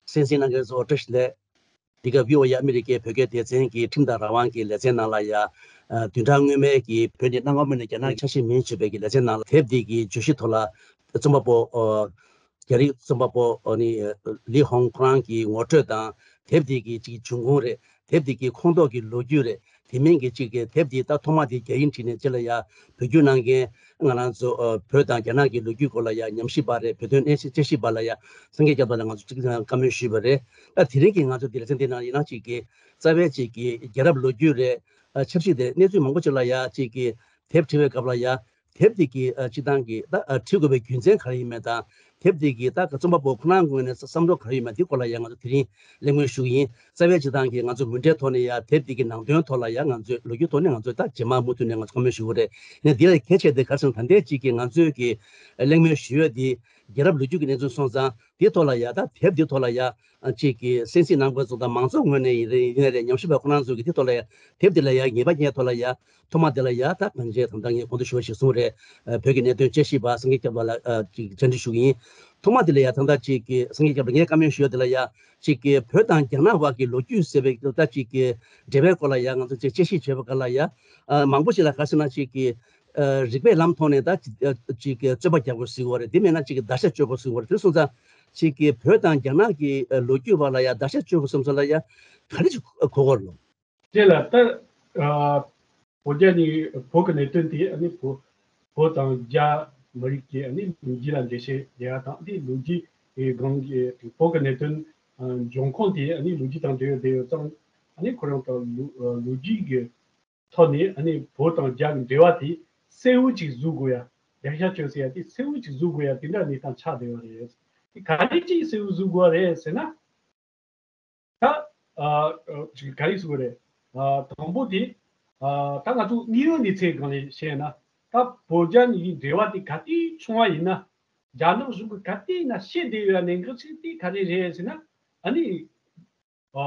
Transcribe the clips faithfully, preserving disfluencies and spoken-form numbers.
གསན་གཟིགས་གནང་མཁན་ཚོ་བཀྲ་ཤིས་བདེ་ལེགས། འདི་ག་བྷི་ཨོ་ཨེ་ཨ་མི་རི་ཀའི་བོད་སྐད་སྡེ་ཚན་གྱི་ཁྲིམས་དང་རང་དབང་གི་ལེ་ཚན་ནང་ལ་ཡ། ཨ། བདུན་ཕྲག་སྔོན་མའི་གི་བོད་ནས་གནའ་སྔ་མོ་ནས་རྒྱ་ནག་གི་ཆ་ཤས་མིང་བརྗོད་པའི་གི་ལེ་ཚན་ནང་ལ་དེབ་འདི་གི་བརྗོད་གཞི་ཐོག་ལ་རྩོམ་པ་པོ། ཨ། རྒྱ་རིགས་རྩོམ་པ་པོ་ཨ་ནི་ལི་ཧོང་ཁོ་རང་གི་ངོ་སྤྲོད་དང་། དེབ་འདི་གི་ཅིག་འབྱུང་ཁུངས་རེད། དེབ་འདི་གི་ཁོངས་གཏོགས་ཀྱི་ལོ་རྒྱུས་རེད། དེ་མིན་གྱི་ཅིག་གི་དེབ་འདི་ད་ཐོག་མ་དེ་རྒྱ་ཡིག་བྲིས་ནས་ཅི་ལ་ཡ་བོད་བསྒྱུར་གནང་མཁན་ང་རང་ཚོ། ཨ། བོད་དང་རྒྱ་ནག་གི་ལོ་རྒྱུས་སྐོར་ལ་ཡ་ཉམས་ཞིབ་པ་རེད། བོད་དོན་གནས་ཚུལ་དཔྱད་ཞིབ་པ་ལ་ཡ་སངས་རྒྱས་སྐྱབས་མགོན་ལགས་ང་ཚོ་ཅིག་བཀའ་མོལ་ཞུས་པ་རེད། ད་དེ་རིང་གི་ང་ཚོ་འདི་ལ་ཚན་དེ་ནང་ཡིན་ན་ཅིག་གི་རྩ་བའི་ཅིག་གི་རྒྱལ་རབས་ལོ་རྒྱུས་རེད། ཨ། ཆབ་སྲིད་དེ་གནས་ཚུལ་མང་པོ་ཅིག་ལ་ཡ་ཅིག་གི་དེབ་བྲིས་པའི་སྐབས་ལ་ཡ། དེབ་འདི་གི། ཨ། སྤྱི་བཏང་གི་ད། ཨ། བྲིས་དགོས་པའི་རྒྱུ་མཚན་ག་རེ་ཡིན་མིན་དང་། དེབ་འདི་གི་ད་རྩོམ་པ་པོ་ཁོ་རང་ངོས་ནས་བསམ་བློ་ག་རེ་ཡོད་མེད་འདི་སྐོར་ལ་ཡང་ང་ཚོ་དེ་རིང་གླེང་མོལ་ཞུ་གི་ཡིན། རྩ་བའི་སྤྱི་བཏང་གི་ང་ཚོ་མུ་འབྲེལ་ཐོག་ནས་ཡང་དེབ་འདི་གི་ནང་དོན་ཐོག་ལ་ཡང་ང་ཚོས་ལོ་རྒྱུས་ཐོག་ནས་ང་ཚོས་ད་རྗེས་མ་མུ་མཐུད་ནས་ང་ཚོ་བཀའ་མོལ་ཞུ་གི་རེད། ཡིན་ན་འདི་ལ་གལ་ཆེ་དེ་ག་རེ་ཟེར་ན། ད་ལྟའི་གཅིག་གི་ང་ཚོས་ཀྱི་གླེང་མོལ་ཞུ་ཡ་འདི་རྒྱལ་རབས་ལོ་རྒྱུས་ཀྱི་གནས་ཚུལ་སོང་ཙང་དེ་ཐོག་ལ་ཡ། ད་དེབ་འདི་ཐོག་ལ་ཡ། ཨ། གཅིག་གི་གསན་གཟིགས་གནང་མཁན་ཚོ་དང་མང་ཚོགས་ངོས་ནས་ཡིན་རེད། ཡིན་རེད། ཉམས་ཞིབ་པ་ཁོ་རང་ཚོ་གི་དེ་ཐོག་ལ་ཡ། དེབ་འདི་ལ་ཡ་ངེས་པ་ངེས་ཐོག་ལ་ཡ། ཐོག་མ་དེ་ལ་ཡ་ད་གང་བྱས་དང་ད་ངས་གོང་དུ་ཞུ་བ་ཞིག་གསུངས་རེད། ཨ། བོད་ཀྱི་གནད་དོན་དཔྱད་ཞིབ་པ་སངས་རྒྱས་སྐྱབས་ལགས་ལ། ཨ། ཅིག་བཅར་འདྲི་ཞུ་གི་ཡིན། ཐོག་མ་དེ་ལ་ཡ་ད་ལྟ་ཅིག་གི་སངས་རྒྱས་སྐྱབས་ལགས་ངས་བཀའ་མོལ་ཞུ་ཡ་དེ་ལ་ཡ། ཅིག་གི་བོད་དང་རྒྱ་ནག་བར་གྱི་ལོ་རྒྱུས་ཟེར་བའི་ད་ཅིག་གི་འབྲེལ་བའི་སྐོར་ལ་ཡ་ང་ཚོ་ཅིག་དཔྱད་ཞིབ་བྱེད་པའི་སྐབས་ལ་ཡ། ཨ། མང་པོ་ཞིག་ལ་ག་རེ་ཟེར་ན་ཅིག་གི། ཨ། རིགས་པའི་ལམ་ཐོག་ནས་ད་ཅིག་གི་རྩོད་པ་རྒྱག་དགོས་ཟེར་གྱི་ཡོད་རེད། དེ་མེད་ན་ཅིག་གི་བརྡར་ཤ་གཅོད་དགོས་ཟེར་གྱི་ཡོད་རེད། དེ་སོང་ཙང་ཅིག་གི་བོད་དང་རྒྱ་ནག་གི་ལོ་རྒྱུས་བར་ལ་ཡ་བརྡར་ཤ་གཅོད་དགོས་བསམ་ས་ལ་ཡ་ག་རེ་ཅིག་གོ་གོ་རེད། དེ་ལ་ད། ཨ། བོད་རྒྱ་གཉིས་བོད་ཀྱི་གནད་དོན་དེ་ཨ་ནི་བོད་བོད་དང་རྒྱ་མི་རིགས་ཀྱི་ཨ་ནི་ལོ་རྒྱུས་ལ་འགྲེལ་བཤད་རྒྱག་ཡ་དང་། དེ་ལོ་རྒྱུས་ཀྱི་སྒང་གི་བོད་ཀྱི་གནད་དོན་འབྱུང་ཁུངས་དེ་ཨ་ནི་ལོ་རྒྱུས་དང་འབྲེལ་ཡོད་བསྡད་ཡོད་ཙང་། ཨ་ནི་ཁོ་རང་དང་ལོ་ལོ་རྒྱུས་ཀྱི་ཐོག་ནས་ཨ་ནི་བོད་དང་རྒྱ་གི་འབྲེལ་བ་དེ་གསལ་བོ་ཅིག་བཟོ་དགོས་ཡ། བརྡར་ཤ་གཅོད་ཟེར་ཡ་དེ་གསལ་བོ་ཅིག་བཟོ་དགོས་ཡ་དེ་འདྲ་གནས་སྟངས་ཆགས་བསྡད་ཡོད་རེད། དེ་ག་རེ་ཅིག་གསལ་བོ་བཟོ་དགོས་རེད་ཟེར་ན། ད་ཨ་ཅིག་ག་རེ་ཟེར་དགོས་རེད། ཨ་དང་པོ་དེ་ཨ་ད་ང་ཚོ་དངོས་ཡོད་གནས་ཚུལ་སྒང་ནས་བཤད་ན། ད་བོད་རྒྱ་གཉིས་ཀྱི་འབྲེལ་བ་དེ་ག་དུས་བྱུང་བ་ཡིན་ན། རྒྱ་ནག་གཞུང་གིས་ག་དུས་ཡིན་ན་ཤེས་བསྡད་ཡོད་གནད་འགག་ཅིག་དེ་ག་རེ་རེད་ཟེར་ན། ཨ་ནི། ཨ་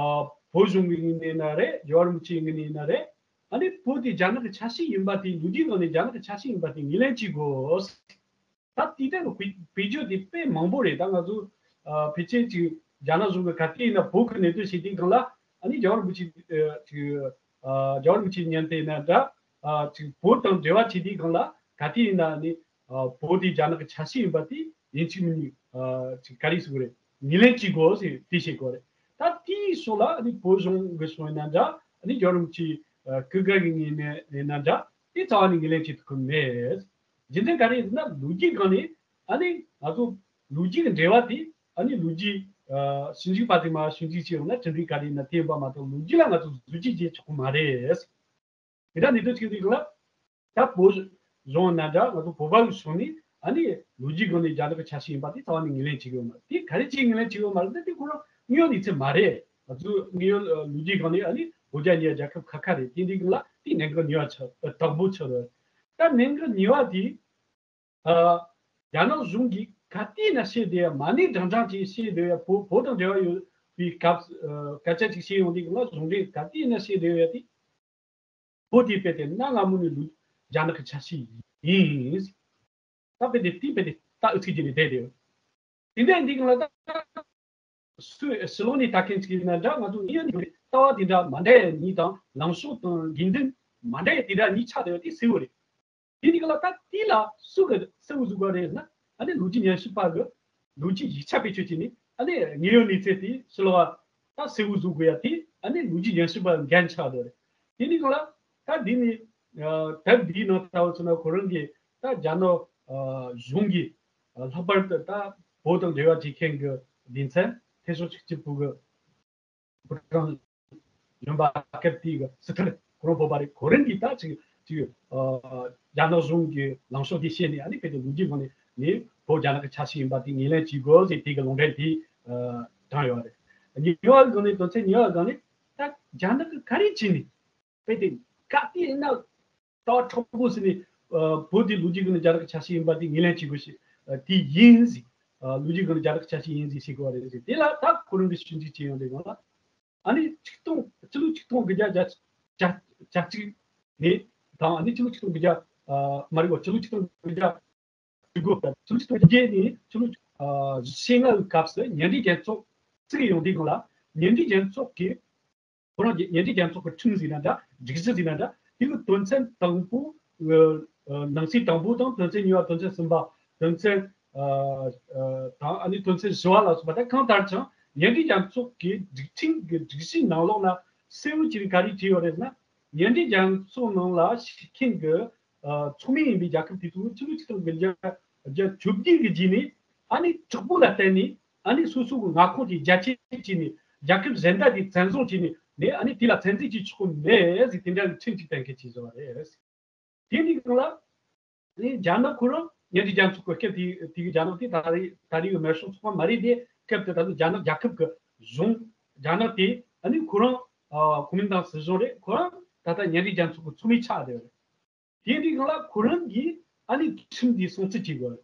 བོད་གཞུང་གི་ངོས་ནས་ཡིན་ན་རེད། རྒྱལ་བ་རིན་པོ་ཆེའི་ངོས་ནས་ཡིན་ན་རེད། ཨ་ནི་བོད་དེ་རྒྱ་ནག་གི་ཆ་ཤས་ཡིན་པ་དེ། ལོ་རྒྱུས་ནང་ནས་རྒྱ་ནག་གི་ཆ་ཤས་ཡིན་པ་དེ་ངོས་ལེན་བྱེད་དགོས། ད་དེ་ལྟར་དུ་བེད་བེད་སྤྱོད་དེ་དཔེ་མང་པོ་རེད། ད་ང་ཚོ་ཨ་ཕལ་ཆེར་ཅིག་རྒྱ་ནག་གཞུང་གིས་ག་དུས་ཡིན་ན་བོད་ཀྱི་གནད་དོན་བཤད་དུས་སྒང་ལ། ཨ་ནི་རྒྱལ་བ་རིན་པོ་ཆེ་ཨ་ཅིག་ཨ་རྒྱལ་བ་རིན་པོ་ཆེའི་མཉམ་དུ་ཡིན་ན་འདྲ། ཨ་ཅིག་བོད་དང་འབྲེལ་བ་བྱེད་དུས་སྒང་ལ་ག་དུས་ཡིན་ན་ཨ་ནི་ཨ་བོད་དེ་རྒྱ་ནག་གི་ཆ་ཤས་ཡིན་པ་དེ་ཡིན་གཅིག་མིན་གཉིས་ཨ་ཅིག་ག་རེ་ཟེར་དགོས་རེད། ངོས་ལེན་བྱེད་དགོས་ཟེར་དེ་བཤད་དགོས་རེད། ད་དེའི་ཕྱོགས་ལ་ཨ་ནི་བོད་གཞུང་གི་ཕྱོགས་ཡིན་ན་འདྲ། ཨ་ནི་རྒྱལ་བ་རིན་པོ་ཆེ་ཨ་སྐུ་སྒེར་གྱི་ངོས་ནས་ཡིན་ན་འདྲ། དེ་རྩ་བ་ནས་ངོས་ལེན་བྱེད་ཐུབ་ཀྱི་མེད། རྒྱུ་མཚན་ག་རེ་ཡིན་ན། ལོ་རྒྱུས་སྒང་ནས་ཨ་ནི་ང་ཚོ་ལོ་རྒྱུས་ཀྱི་འབྲེལ་བ་དེ་ཨ་ནི་ལོ་རྒྱུས་ཨ་ཞིབ་འཇུག་པ་ཚོས་མར་ཞིབ་འཇུག་བྱས་ཡོང་ན་གྲུབ་འབྲས་ག་རེ་ཡིན་ན་དེ་ཡིན་པ་མ་གཏོགས། ལོ་རྒྱུས་ལ་ང་ཚོ་བཟོ་བཅོས་བྱེད་ཆོག་གི་མ་རེད། དེ་འདྲ་གནད་དོན་ཅིག་འདུག་ལ། ད་བོད་གཞུང་ན་འདྲ། ང་ཚོ་བོད་པ་གི་ཕྱོགས་ནས་ཨ་ནི་ལོ་རྒྱུས་སྒང་ནས་རྒྱ་ནག་གི་ཆ་ཤས་ཡིན་པ་དེ་རྩ་བ་ནས་ངོས་ལེན་བྱེད་ཀྱི་ཡོད་མ་རེད། དེ་ག་རེ་བྱས་ངོས་ལེན་བྱེད་ཀྱི་ཡོད་མ་རེད་ཟེར་ན། དེ་ཁོ་རང་དངོས་ཡོད་གནས་ཚུལ་མ་རེད། ང་ཚོ་དངོས་ཡོད་ལོ་རྒྱུས་སྒང་ནས་ཨ་ནི་བོད་རྒྱ་གཉིས་རྒྱལ་ཁབ་ཁ་ཁ་རེད། དེ་འདྲའི་སྒང་ལ་དེ་གནད་འགག་གཉིས་པ་ཆགས། དང་པོ་ཆགས་རེད། ད་གནད་འགག་གཉིས་པ་དེ། ཨ་རྒྱ་ནག་གཞུང་གིས་ག་དུས་ན་བཤད་བསྡད་ཡ། མ་ཎི་བགྲང་བགྲང་ཅིག་བཤད་བསྡད་ཡ། བོད་བོད་དང་འབྲེལ་བ་ཡོད་པའི་སྐབས་ཨ་སྐད་ཆ་ཅིག་བཤད་ཡོང་དུས་སྒང་ལ། གཞུང་འབྲེལ་ག་དུས་ན་བཤད་བསྡད་ཡ་དེ། བོད་དེ་དཔེ་དེ་གནའ་སྔ་མོ་ནས་ལོ་རྒྱ་ནག་གི་ཆ་ཤས་ཡིན། ད་དཔེ་དེ་དེ་དཔེ་དེ་ད་ཨུ་ཚུགས་བྱས་ནས་བསྡད་དེ། དེ་འདྲ་ཡིན་དུས་སྒང་ལ་ད་སུ་ཕྱི་ལོགས་ནས་ལྟ་མཁན་ཅིག་ཡིན་ན་འདྲ། ང་ཚོ་དངོས་ཡོད་ནས་ལྟ་བ་དེ་འདྲ་མ་འདྲ་ཡ་གཉིས་དང་། ལངས་ཕྱོགས་དང་དགོས་འདུན་མ་འདྲ་ཡ་དེ་འདྲ་གཉིས་ཆགས་བསྡད་ཡོད་དེ་གསལ་བོ་རེད། དེ་འདི་ག་ལ་ད་དེ་ལ་སུ་གི་གསལ་བོ་བཟོ་དགོས་རེད་ན། ཨ་ནི་ལོ་རྒྱུས་ཉམས་ཞིབ་པ་གི་ལོ་རྒྱུས་ཡིག་ཆ་བེད་སྤྱོད་བྱས་ནས། ཨ་ནི་དངོས་ཡོད་གནས་ཚུལ་དེ་ཕྱི་ལོགས་ལ་ད་གསལ་བོ་བཟོ་དགོས་ཡ་དེ་ཨ་ནི་ལོ་རྒྱུས་ཉམས་ཞིབ་པ་འགན་ཆགས་བསྡད་རེད། དེ་འདི་ག་ལ་ད་འདི་ནི་ཨ་དེབ་འདིའི་ནང་ལྟ་བུ་ཚོ་ན་ཁོ་རང་གིས་ད་རྒྱ་ནག་ཨ་གཞུང་གིས་ཨ་ལྷག་པར་དུ་ད་བོད་དང་འབྲེལ་བ་བྱེད་མཁན་གྱི་སྡེ་ཚན་ཐེ་ཤོག་གཅིག་གཅིག་པུ་གི་ཕོ་བྲང་གཞོན་པ་སྐབས་དེའི་གི་སི་ཐུར་ཁོ་རང་བོད་པ་རེད། ཁོ་རང་གིས་ད་ཅིག་ཅིག་ཨ་རྒྱ་ནག་གཞུང་གི་ལངས་ཕྱོགས་དེ་ཤེས་ནས། ཨ་ནི་དཔེ་དེ་ལོ་རྒྱུས་སྒང་ནས་ནི་བོད་རྒྱ་ནག་གི་ཆ་ཤས་ཡིན་པ་དེ་ངོས་ལེན་བྱེད་དགོས་ཟེར་དེ་གི་ལུང་འདྲེན་དེ་ཨ་བཏང་ཡོད་རེད། གཉིས་པ་སྒང་ནས། དོན་ཚན་གཉིས་པ་སྒང་ནས་ད་རྒྱ་ནག་གིས་ག་རེ་བྱས་ནས་དཔེ་དེ་ག་དུས་ཡིན་ན་ལྟ་བ་དྲང་པོ་ཟེར་ནས་ཨ་བོད་དེ་ལོ་རྒྱུས་སྒང་ནས་རྒྱ་ནག་གི་ཆ་ཤས་ཡིན་པ་དེ་ངོས་ལེན་བྱེད་དགོས་ཤེས་ཨ་དེ་ཡིན་ཟེར། ཨ་ལོ་རྒྱུས་སྒང་ནས་རྒྱ་ནག་གི་ཆ་ཤས་ཡིན་ཟེར་བཤད་དགོས་པ་རེད་ཟེར། དེ་ལ་ད་ཁོ་རང་གིས་ཞིབ་འཇུག་བྱས་ཡོང་དུས་སྒང་ལ། ཨ་ནི་ཆིག་སྟོང་། ཕྱི་ལོ་ཆིག་སྟོང་དགུ་བརྒྱ་བརྒྱད་ཅུ་གཅིག་ནས་དང་། ཨ་ནི་ཕྱི་ལོ་ཆིག་སྟོང་དགུ་བརྒྱ་ཨ་མ་རེད་བ། ཕྱི་ལོ་ཆིག་སྟོང་དགུ་བརྒྱ་དགུ་གོ། ཕྱི་ལོ་ཆིག་སྟོང་བརྒྱད་ནས་ཕྱི་ལོ་ཨ་ཞེ་ལྔ་གི་སྐབས་སུ་མཉམ་འབྲེལ་རྒྱལ་ཚོགས་ བརྩི་གི་ཡོང་དུས་སྒང་ལ་གཉེན་སྒྲིག་རྒྱལ་ཚོགས་ཀྱི་ཁོ་རང་གི་གཉེན་སྒྲིག་རྒྱལ་ཚོགས་ཀྱི་ཁྲིམས་ཟེར་ན་འདྲ། སྒྲིག་གཞི་ཟེར་ན་འདྲ། དེ་གི་དོན་ཚན་དང་པོ། ཨ་ནང་གསེས་དང་པོ་དང་དོན་ཚན་གཉིས་པ། དོན་ཚན་གསུམ་པ། དོན་ཚན་ཨ་ཨ་དང་ཨ་ནི་དོན་ཚན་བཞི་པ་ལ་སོགས་པ་དེ་གང་ལྟར་ཀྱང་གཉེན་སྒྲིག་རྒྱལ་ཚོགས་ཀྱི་སྒྲིག་ཁྲིམས་ཀྱི་སྒྲིག་གཞིའི་ནང་ལོགས་ལ་གསལ་བོ་བྱས་ནས་ག་རེ་བྲིས་ཡོད་རེད་ཟེར་ན། གཉེན་སྒྲིག་རྒྱལ་ཚོགས་ནང་ལ་ཞུགས་མཁན་གྱི་ཨ་ཚོགས་མི་ཡིན་པའི་རྒྱལ་ཁབ་དེ་ཚོ་ཕྱི་ལོ་ཆིག་སྟོང་དགུ་བརྒྱ་བརྒྱད་ཅུ་གྱ་བརྒྱད་ཀྱི་རྗེས་ནས་ཨ་ནི་དྲག་པོ་ལ་བརྟེན་ནས་ཨ་ནི་སོ་སོ་གི་མངའ་ཁོངས་དེ་རྒྱ་སྐྱེད་བྱས་ནས་རྒྱལ་ཁབ་གཞན་དག་དེ་བཙན་བཟུང་བྱས་ནས་ནས་ཨ་ནི་དེ་ལ་བཙན་འཛུལ་བྱེད་ཆོག་གི་མེད་ཟེར་དེ་འདྲ་གི་ཁྲིམས་ཅིག་གཏན་འཁེལ་བྱས་བཞག་པ་རེད། དེ་འདི་སྒང་ལ་ནི་རྒྱ་ནག་ཁོ་རང་གཉེན་སྒྲིག་རྒྱལ་ཚོགས་ཀྱི་སྐབས་དེ་དེ་གི་རྒྱ་ནག་དེ་ད་རེས་ད་རེས་ཀྱི་མེར་ཤོག་ཚོགས་པ་མ་རེད་དེ། སྐབས་དེ་ད་དུང་རྒྱ་ནག་རྒྱལ་ཁབ་ཀྱི་གཞུང་རྒྱ་ནག་དེ་ཨ་ནི་ཁོ་རང་ཨ་གོ་མིན་ཏང་སྲིད་གཞུང་རེད། ཁོ་རང་ད་ལྟ་གཉེན་སྒྲིག་རྒྱལ་ཚོགས་ཀྱི་ཚོགས་མི་ཆགས་བསྡད་ཡོད་རེད། དེ་འདི་སྒང་ལ་ཁོ་རང་གིས་ཨ་ནི་ཁྲིམས་འདི་སྲུང་བརྩི་བྱེད་དགོས་རེད།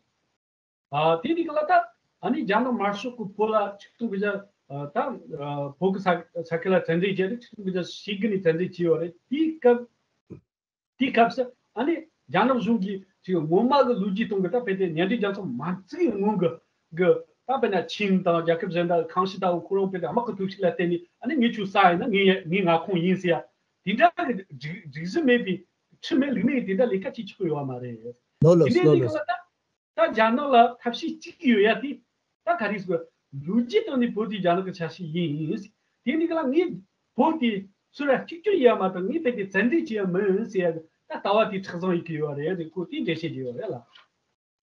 ཨ་དེ་འདི་སྒང་ལ་ད་ཨ་ནི་རྒྱ་ནག་དམར་ཤོག་གི་བོད་ལ་ཆིག་སྟོང་དགུ་བརྒྱ་ཨ་ད་ཨ་བོད་ཀྱི་ས་ས་ཁུལ་ལ་བཙན་འཛུལ་བྱས་ཏེ་ཆིག་སྟོང་དགུ་བརྒྱ་བཞི་བཅུ་ནས་བཙན་འཛུལ་བྱས་ཡོད་རེད། དེའི་སྐབས་དེའི་སྐབས་སུ་ཨ་ནི་རྒྱ་ནག་གཞུང་གིས་ཅིག་སྔོན་མ་གི་ལོ་རྒྱུས་སྟེང་གི་ད་དཔེ་དེ་གཉེན་སྒྲིག་རྒྱལ་ཚོགས་མ་བཙུགས་སྔོན་གི་གི་ད་དཔེར་ན་ཆིངས་དང་རྒྱལ་ཁབ་གཞན་དག་གི་ཁང་གཞི་ལྟ་བུ་ཁོ་རང་དཔེ་དེ་དམག་གི་ཐོབ་ཤུགས་ལ་བརྟེན་ནས་ཨ་ནི་ངས་ཁྱོད་ས་ཡིན་ན་ངའི་ངའི་མངའ་ཁོངས་ཡིན་ཟེར་ཡ་དེ་འདྲ་གི་སྒྲིག་སྒྲིག་གཞི་མེད་པའི་ཁྲིམས་མེད་ལུགས་མེད་དེ་འདྲ་ལས་ཀ་བྱེད་ཆོག་གི་ཡོད་མ་རེད། ལོ་ལོ་དེ་ནས་ལོ་འདི་ལོ། གང་ལ་ད་ད་རྒྱ་ནག་ལ་ཐབས་ཤེས་གཅིག་ཡོད་ཡ་དེ་ད་ག་རེ་ཟེར་དགོས། ལོ་རྒྱུས་སྟེང་ནས་བོད་དེ་རྒྱ་ནག་གི་ཆ་ཤས་ཡིན། དེ་འདི་གང་ལ་ངས་བོད་དེ་ཚུར་ར་གཅིག་གྱུར་ཡིན་ཡ་མ་གཏོགས་ངས་བོད་དེ་བཙན་འཛུལ་བྱས་ཡ་མིན་ཟེར་ཡ་ད་ལྟ་བ་དེ་མཁྲེགས་བཟུང་ཡེད་ཀྱི་ཡོད་རེད་ཟེར་ཁོ་དེ་འགྲེལ་བཤད་བྱས་ཡོད་རེད་ལ།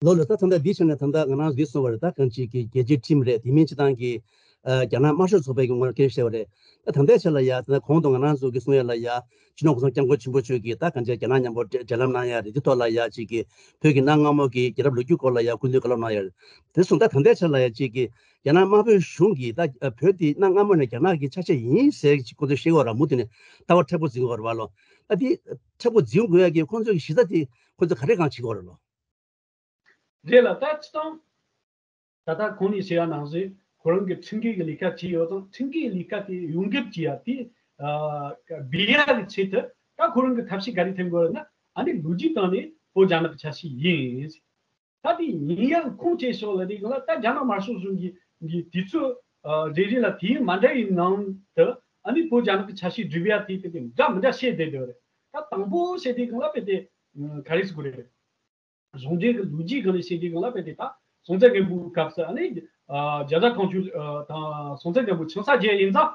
ལོ་ལོ། ད་ད་ལྟ་འདི་བྱས་ན་ད་ལྟ་ང་རང་ཚོ་འདི་གསུངས་པ་རེད། ད་གང་ཅིག་གི་རྒྱལ་སྤྱིའི་ཁྲིམས་རེད། དེ་མིན་སྤྱི་བཏང་གི་ཨ་རྒྱ་ནག་དམར་ཤོག་ཚོགས་པའི་གི་ངོས་ནས་སྐད་ཆ་བཤད་པ་རེད། ད་ད་ལྟའི་ཆ་ལ་ཡ་ད་ལྟ་གོང་དུ་ང་རང་ཚོ་གི་གསུང་ཡ་ལ་ཡ་སྤྱི་ནོར་༸གོང་ས་༸སྐྱབས་མགོན་ཆེན་པོ་མཆོག་གིས་ད་གང་ཅིག་རྒྱ་ནག་མཉམ་པོ་འབྲེལ་འབྲེལ་ལམ་གནང་ཡ་རེད། དེ་ཐོག་ལ་ཡ་ཅིག་གི་བོད་ཀྱི་གནའ་སྔ་མོ་གི་རྒྱལ་རབས་ལོ་རྒྱུས་སྐོར་ལ་ཡ་སྐུ་མདུན་བཀའ་སློབ་གནང་ཡ་རེད། དེ་སོང་ད་ད་ལྟའི་ཆ་ལ་ཡ་ཅིག་གི་རྒྱ་ནག་དམར་པོའི་གཞུང་གིས་ད་བོད་དེ་གནའ་སྔ་མོ་ནས་རྒྱ་ནག་གི་ཆ་ཤས་ཡིན་ཟེར་ཅིག་ཁོ་ཚོས་བཤད་ཀྱི་ཡོད་རེད། མུ་མཐུད་ནས་ལྟ་བ་མཁྲེགས་པོ་འཛིན་དགོས་རེད་བ་ལོ། ད་དེ་མཁྲེགས་པོ་འཛིན་དགོས་ཡ་གི་ཁོ་ཚོའི་གི་གཞི་རྩ་དེ་ཁོ་ཚོས་ག་རེ་གང་བྱེད་ཀྱི་ཡོད་རེད་ལོ། རེད་ལ་ད་སྤྱི་བཏང་ད་ལྟ་གོང་ནས་བཤད་ཡ་ནང་བཞིན་ཁོ་རང་གི་ཁྲིམས་འགལ་གྱི་ལས་ཀ་བྱས་ཡོད་ཙང་ཁྲིམས་འགལ་གྱི་ལས་ཀ་དེ་ཡོངས་འགེབས་བྱེད་ཡ་དེ་ཨ་སྦས་ཡ་གི་ཆེད་དུ་ད་ཁོ་རང་གི་ཐབས་ཤེས་ག་རེ་འཐེན་དགོས་རེད་ན་ཨ་ནི་ལོ་རྒྱུས་སྟེང་ནས་བོད་རྒྱ་ནག་གི་ཆ་ཤས་ཡིན། ད་དེ་ཡིན་ཡང་ཁུངས་སྐྱེལ་ཕྱོགས་ལ་དེ་གང་ལ་ད་རྒྱ་ནག་དམར་ཤོག་གཞུང་གིས་གིས་དུས་ཚོད་ཨ་རེ་རེ་ལ་དུས་ཡུན་མ་འདྲ་བའི་ནང་དུ་ཨ་ནི་བོད་རྒྱ་ནག་གི་ཆ་ཤས་སྒྲུབ་ཡ་དེ་དེ་དེ་འདྲ་མི་འདྲ་བཤད་བསྡད་ཡོད་རེད། ད་དང་པོ་བཤད་དེ་གང་ལ་དཔེ་དེ་ག་རེ་ཟེར་དགོས་རེད། གཞུང་འབྲེལ་གྱི་ལོ་རྒྱུས་སྒང་ནས་བཤད་དུས་སྒང་ལ་དཔེ་དེ་ད་སྲོང་བཙན་སྒམ་པོའི་སྐབས་སུ་ཨ་ནི་ཨ་རྒྱ་བཟའ་ཁོང་ཆུ་ཨ་དང་སྲོང་བཙན་སྒམ་པོ་ཆང་ས་རྒྱལ་ཡིན་ཙང་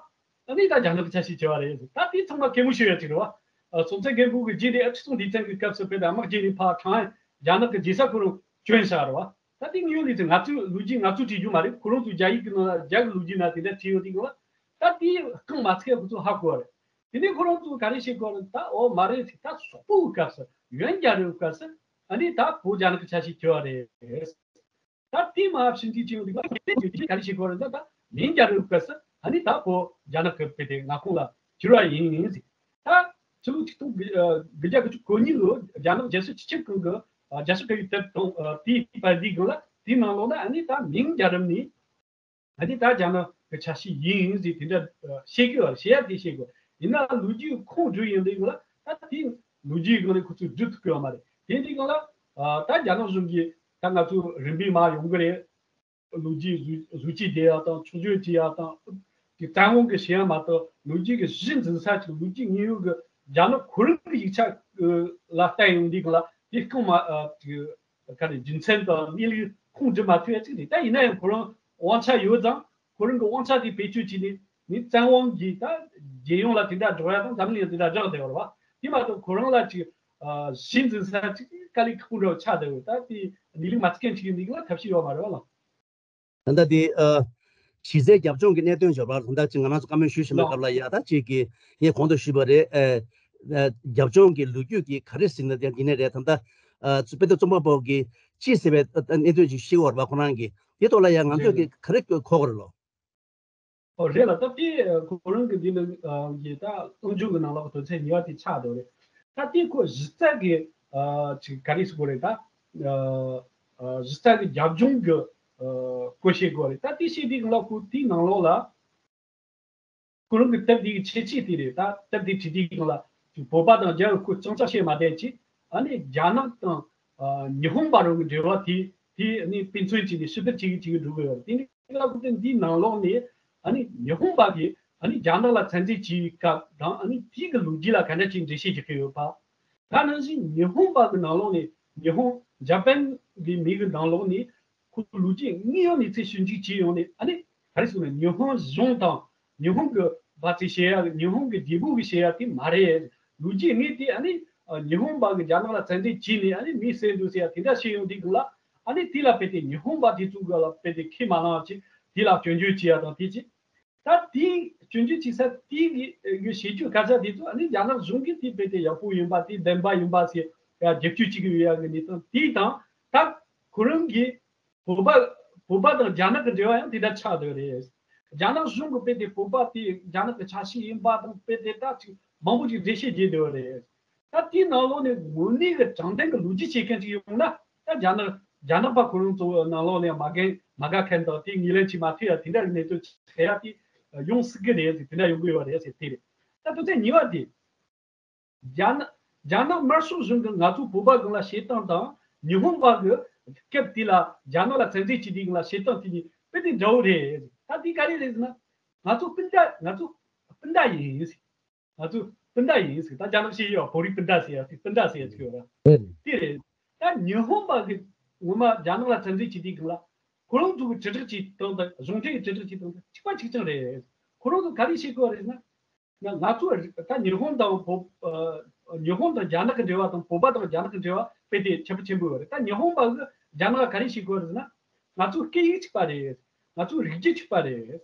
ཨ་ནི་ད་རྒྱ་ནག་གི་ཆ་ཤས་བྱས་པ་རེད། ད་དེ་ཚང་མ་གད་མོ་ཤོར་ཡ་ཅིག་རེད་བ། ཨ་སྲོང་བཙན་སྒམ་པོ་གི་རྗེས་དེ་ཨ་ཁྲི་སྲོང་ལྡེ་བཙན་གྱི་སྐབས་སུ་དཔེ་དེ་དམག་རྒྱག་ནས་ཕར་ཁྲང་ཨན་རྒྱ་ནག་གི་རྒྱལ་ས་ཁོ་རང་བསྐྱོན་བཞག་རེད་བ། ད་དེ་དངོས་ཡོད་ལས་ཚེ་ང་ཚོའི་ལོ་རྒྱུས་ང་ཚོ་བྲིས་རྒྱུ་མ་རེད། ཁོ་རང་ཚོ་རྒྱ་ཡིག་གི་ནང་ལ་རྒྱ་གི་ལོ་རྒྱུས་ནང་དེ་འདྲ་བྲིས་ཡོད་དུས་སྒང་ལ་ད་དེ་རྐང་མ་ཚུགས་ཡ་ཁོ་ཚོ་ཧ་གོ་བ་རེད། དེ་ནས་ཁོ་རང་ཚོ་ག་རེ་བཤད་དགོས་རེད། ད་འོ་མ་རེད་ཟེར། ད་སོག་པོའི་སྐབས་སུ་ཡོན་རྒྱལ་རབས་སྐབས་སུ་ཨ་ནི་ད་བོད་རྒྱ་ནག་གི་ཆ་ཤས་གྱུར་བ་རེད། ད་དེ་མ་ཕྱིན་ཅི་ཅིང་འདུག་ལ་ག་རེ་བཤད་དགོས་རེད། ད་ད་མིང་རྒྱལ་རབས་སྐབས་སུ་ཨ་ནི་ད་བོད་རྒྱ་ནག་གི་དཔེ་དེ་མངའ་ཁོངས་ལ་གྱུར་བ་ཡིན་ཟེར། ད་ཕྱི་ལོ་ཆིག་སྟོང་དགུ་བརྒྱ་དགུ་བཅུ་གོ་གཉིས་ལོ་རྒྱ་ནག་རྒྱལ་སྲིད་སྤྱི་ཁྱབ་ཁང་གི་རྒྱལ་སྲིད་བཀའ་བརྒྱུད་དེབ་དང་དེའི་པར་འདིའི་སྒང་ལ་དེའི་ནང་ལོགས་ན་ཨ་ནི་ད་མིང་རྒྱལ་རབས་ནི། ཨ་ནི་ད་རྒྱ་ནག་གི་ཆ་ཤས་ཡིན་ཟེར་དེ་འདྲ་བཤད་ཀྱི་ཡོད་རེད། བཤད་ཡ་དེ་བཤད་དགོས། ཡིན་ན་ལོ་རྒྱུས་ཁུངས་བསྒྲུབས་ཡོང་དུས་སྒང་ལ་ད་དེ་ལོ་རྒྱུས་སྒང་ལ་ཁོ་ཚོས་བསྒྲུབ་ཐུབ་ཀྱི་ཡོད་མ་རེད། དེ་འདི་སྒང་ལ་ད་རྒྱ་ནག་གཞུང་གིས་ད་ང་ཚོ་རིམ་པས་མར་ཡོང་གི་རེད། ལོ་རྒྱུས་བཟོ་བཟོ་བཅོས་རྒྱག་ཡ་དང་ཆོས་བརྒྱུད་བྱེད་ཡ་དང་དེ་བཙན་དབང་གི་བྱེད་ཡ་མ་གཏོགས་ལོ་རྒྱུས་ཀྱི་གཞི་འཛིན་ས་ཅིག་ལོ་རྒྱུས་དངོས་ཡོད་ཀྱི་རྒྱ་ནག་ཁོ་རང་གི་ཡིག་ཆ་ལ་བལྟས་ཡོང་དུས་སྒང་ལ་དེ་རྐང་མ་ག་རེ་རྒྱུ་མཚན་དང་གནས་ལུགས་ཁུངས་འདྲི་མ་ཐུབ་ཡ་ཅིག་རེད། ད་ཡིན་ན་ཡང་ཁོ་རང་དབང་ཆ་ཡོད་ཙང་ཁོ་རང་གི་དབང་ཆ་དེ་བེད་སྤྱོད་བྱས་ནས་ནི་བཙན་དབང་གིས་ད་རྒྱལ་ཡོངས་ལ་དེ་འདྲ་སྒྲོག་ཡ་དང་འཛམ་གླིང་ལ་དེ་འདྲ་སྒྲོག་བསྡད་ཡོད་རེད་བ། དེ་མ་གཏོགས་ཁོ་རང་ལ་ཅིག་གཞི་འཛིན་ས་ཅིག་དཀའ་ལས་ཁག་པོ་འདྲ་བོ་ཆགས་བསྡད་ཡོད། ད་དེ་གནས་ལུགས་མ་བརྩི་མཁན་ཅིག་ཡིན་དུས་ལ་ཐབས་ཤེས་ཡོད་མ་རེད་བ་ལགས། ད་ལྟ་དེ་ཨ་གཞི་རྩའི་རྒྱབ་ལྗོངས་ཀྱི་གནད་དོན་འབྱོར་བ་ད་ལྟ་ཅིག་ང་རང་ཚོ་བཀའ་མོལ་ཞུས་བཞིན་པའི་ལགས། སྐབས་ལ་ཡ་ད་ཅིག་གི་ངས་གོང་དུ་ཞུས་པ་རེད། ཨ་ཨ་རྒྱབ་ལྗོངས་ཀྱི་ལོ་རྒྱུས་ཀྱི་ག་རེ་ཟེར་ན་དེ་འདི་ནས་རེད། ད་ལྟ་ཨ་དཔེ་དེབ་རྩོམ་པ་པོ་གིས་ཅི་ཟེར་བའི་ཨ་གནད་དོན་ཅིག་ཤེས་ཀྱི་ཡོད་རེད་བ། ཁོ་རང་གིས་དེ་ཐོག་ལ་ཡ་ང་ཚོས་རེད་ཀྱི་ག་རེ་གོ་གི་རེད་ལོ། ཨོ་རེད་ལ་ད་དེ་ཁོ་རང་གི་འདི་ནི་ཨ་གི་ད་རླུང་འཕྲིན་གི་ནང་ལོགས་ཀྱི་དོན་ཚན་གཉིས་པ་དེ་ཆགས་འདུག་རེད། ད་དེ་ཁོ་གཞི་རྩ་གི་ཨ་ཅིག་ག་རེ་ཟེར་དགོས་རེད། ད་ཨ་གཞི་རྩ་གི་རྒྱབ་ལྗོངས་གི་ཨ་སྐོར་བཤད་དགོས་རེད། ད་དེ་བཤད་དུས་སྒང་ལ་ཁོ་དེའི་ནང་ལོགས་ལ་ཁོ་རང་གི་དེབ་དེ་གི་ཁྱད་ཆོས་དེ་རེད། ད་དེབ་དེ་བྲིས་དུས་སྒང་ལ་ཅིག་བོད་པ་དང་རྒྱ་གི་སྐོར་རྐྱང་རྐྱང་བཤད་མ་བསྡད་ཅིག་ཨ་ནི་རྒྱ་ནག་དང་ཨ་ཉི་ཧོང་བར་གྱི་འབྲེལ་བ་དེ་དེ་ཨ་ནི་དཔེ་མཚོན་བྱས་ནས་ཕྱིར་བསྡུར་བྱེད་ཀྱི་བྱེད་ཀྱི་འགྲོ་གི་ཡོད་རེད། དེ་ནི་ལ་ཁོ་དེ་འདིའི་ནང་ལོགས་ནས་ ཨ་ནི་ཉི་ཧོང་པ་གིས་ཨ་ནི་རྒྱ་ནག་ལ་བཙན་འཛུལ་བྱས་པའི་སྐབས་དང་ཨ་ནི་དེའི་གི་ལོ་རྒྱུས་ལ་ག་འདྲ་ཅིག་འགྲེལ་བཤད་བྱེད་ཀྱི་ཡོད་པ། ད་ནང་བཞིན་ཉི་ཧོང་པ་གི་ནང་ལོགས་ནས་ཉི་ཧོང་ཇ་པན་གི་མི་གི་ནང་ལོགས་ནས་ཁོ་ལོ་རྒྱུས་དངོས་ཡོད་གནས་ཚུལ་ཞིབ་འཇུག་བྱས་ཡོང་ནས་ཨ་ནི་ག་རེ་ཟེར་ན་ཉི་ཧོང་གཞུང་དང་ཉི་ཧོང་གི་བ་ཚེ་བཤད་ཡ་ཉི་ཧོང་གི་རྒྱལ་པོ་གི་བཤད་ཡ་དེ་མ་རེད། ལོ་རྒྱུས་དངོས་དེ་ཨ་ནི་ཉི་ཧོང་པ་གི་རྒྱ་ནག་ལ་བཙན་འཛུལ་བྱས་ནས་ཨ་ནི་མི་བསད་འདུག་ཟེར་ཡ་དེ་འདྲ་བཤད་ཡོང་དུས་སྒང་ལ་ཨ་ནི་དེ་ལ་དཔེ་དེ་ཉི་ཧོང་པ་དེ་ཚོ་གི་ལ་དཔེ་དེ་ཁས་མ་བླངས་བྱས་དེ་ལ་སྐྱོན་བརྗོད་བྱས་ཡ་དང་དེ་བྱས། ད་དེའི་སྐྱོན་བརྗོད་བྱེད་ས་དེའི་གི་གི་བྱེད་སྤྱོད་ག་ཚད་དེ་ཚོ་ཨ་ནི་རྒྱ་ནག་གཞུང་གིས་དེ་དཔེ་དེ་ཡག་པོ་ཡིན་པ་དེ་བདེན་པ་ཡིན་པ་ཟེར་ཡ་རྒྱབ་སྐྱོར་བྱེད་ཀྱི་ཡོད་ཡ་གི་གནས་སྟངས་དེ་དང་ད་ཁོ་རང་གིས་བོད་པ་བོད་པ་དང་རྒྱ་ནག་གི་འབྲེལ་བ་ཡང་དེ་འདྲ་ཆགས་བསྡད་པ་རེད། རྒྱ་ནག་གཞུང་གིས་དཔེ་དེ་བོད་པ་དེ་རྒྱ་ནག་གི་ཆ་ཤས་ཡིན་པ་དང་དཔེ་དེ་ད་ཅིག་མང་པོ་ཅིག་འགྲེལ་བཤད་བྱས་བསྡད་པ་རེད། ད་དེའི་ནང་ལོགས་ནས་དངོས་གནས་ཀྱི་དྲང་བདེན་གྱི་ལོ་རྒྱུས་བྱེད་མཁན་ཅིག་ཡོང་ན་ད་རྒྱ་ནག་རྒྱ་ནག་པ་ཁོ་རང་ཚོ་ནང་ལོགས་ནས་མ་རྒན་མ་དགའ་མཁན་དང་དེ་ངོས་ལེན་བྱེད་མ་ཐུབ་ཡ་དེ་འདྲ་གི་གནད་དོན་ཆེ་ཡ་དེ་ཡོང་སྲིད་གི་རེད་ཟེར་དེ་འདྲ་ཡོང་གི་ཡོད་རེད་ཟེར་དེ་རེད། ད་དོན་ཚན་གཉིས་པ་དེ་རྒྱ་ནག་རྒྱ་ནག་དམར་ཤོག་གཞུང་གིས་ང་ཚོ་བོད་པ་སྒང་ལ་བྱེད་སྟངས་དང་ཉི་ཧོང་པ་གི་སྐབས་དེ་ལ་རྒྱ་ནག་ལ་བཙན་འཛུལ་བྱེད་དུས་སྒང་ལ་བྱེད་སྟངས་དེ་གཉིས་དཔེ་དེ་འདྲ་བོ་རེད། ད་དེ་ག་རེ་རེད་ཟེར་ན་ང་ཚོ་སྤུན་ཟླ་ང་ཚོ་སྤུན་ཟླ་ཡིན་ཟེར། ང་ཚོ་སྤུན་ཟླ་ཡིན་ཟེར། ད་རྒྱ་ནག་ཞེས་ཡོད་བོད་རིགས་སྤུན་ཟླ་ཟེར་ཡ་དེ་སྤུན་ཟླ་ཟེར་ཡ་ཅིག་ཡོད་ར། དེ་རེད། ད་ཉི་ཧོང་པ་གི་ངོ་མ་རྒྱ་ནག་ལ་བཙན་འཛུལ་བྱེད་དུས་སྒང་ལ་ཁོ་རང་ཚོ་གི་དྲིལ་བསྒྲགས་བྱེད་སྟངས་དང་གཞུང་འབྲེལ་གྱི་དྲིལ་བསྒྲགས་བྱེད་སྟངས་དང་གཅིག་པ་གཅིག་རྐྱང་རེད། ཁོ་རང་ཚོ་ག་རེ་བྱེད་དགོས་རེད་ན། ང་ང་ཚོ་ད་ཉི་ཧོང་དང་བོད་ཨ་ཉི་ཧོང་དང་རྒྱ་ནག་གི་འབྲེལ་བ་དང་བོད་པ་དང་རྒྱ་ནག་གི་འབྲེལ་བ་དཔེ་དེ་ཁྱད་པར་ཆེན་པོ་ཡོད་རེད། ད་ཉི་ཧོང་པ་གི་རྒྱ་ནག་ལ་ག་རེ་བྱེད་དགོས་རེད་ན། ང་ཚོ་སྐད་ཡིག་གཅིག་པ་རེད། ང་ཚོ་རིགས་རྒྱུད་གཅིག་པ་རེད།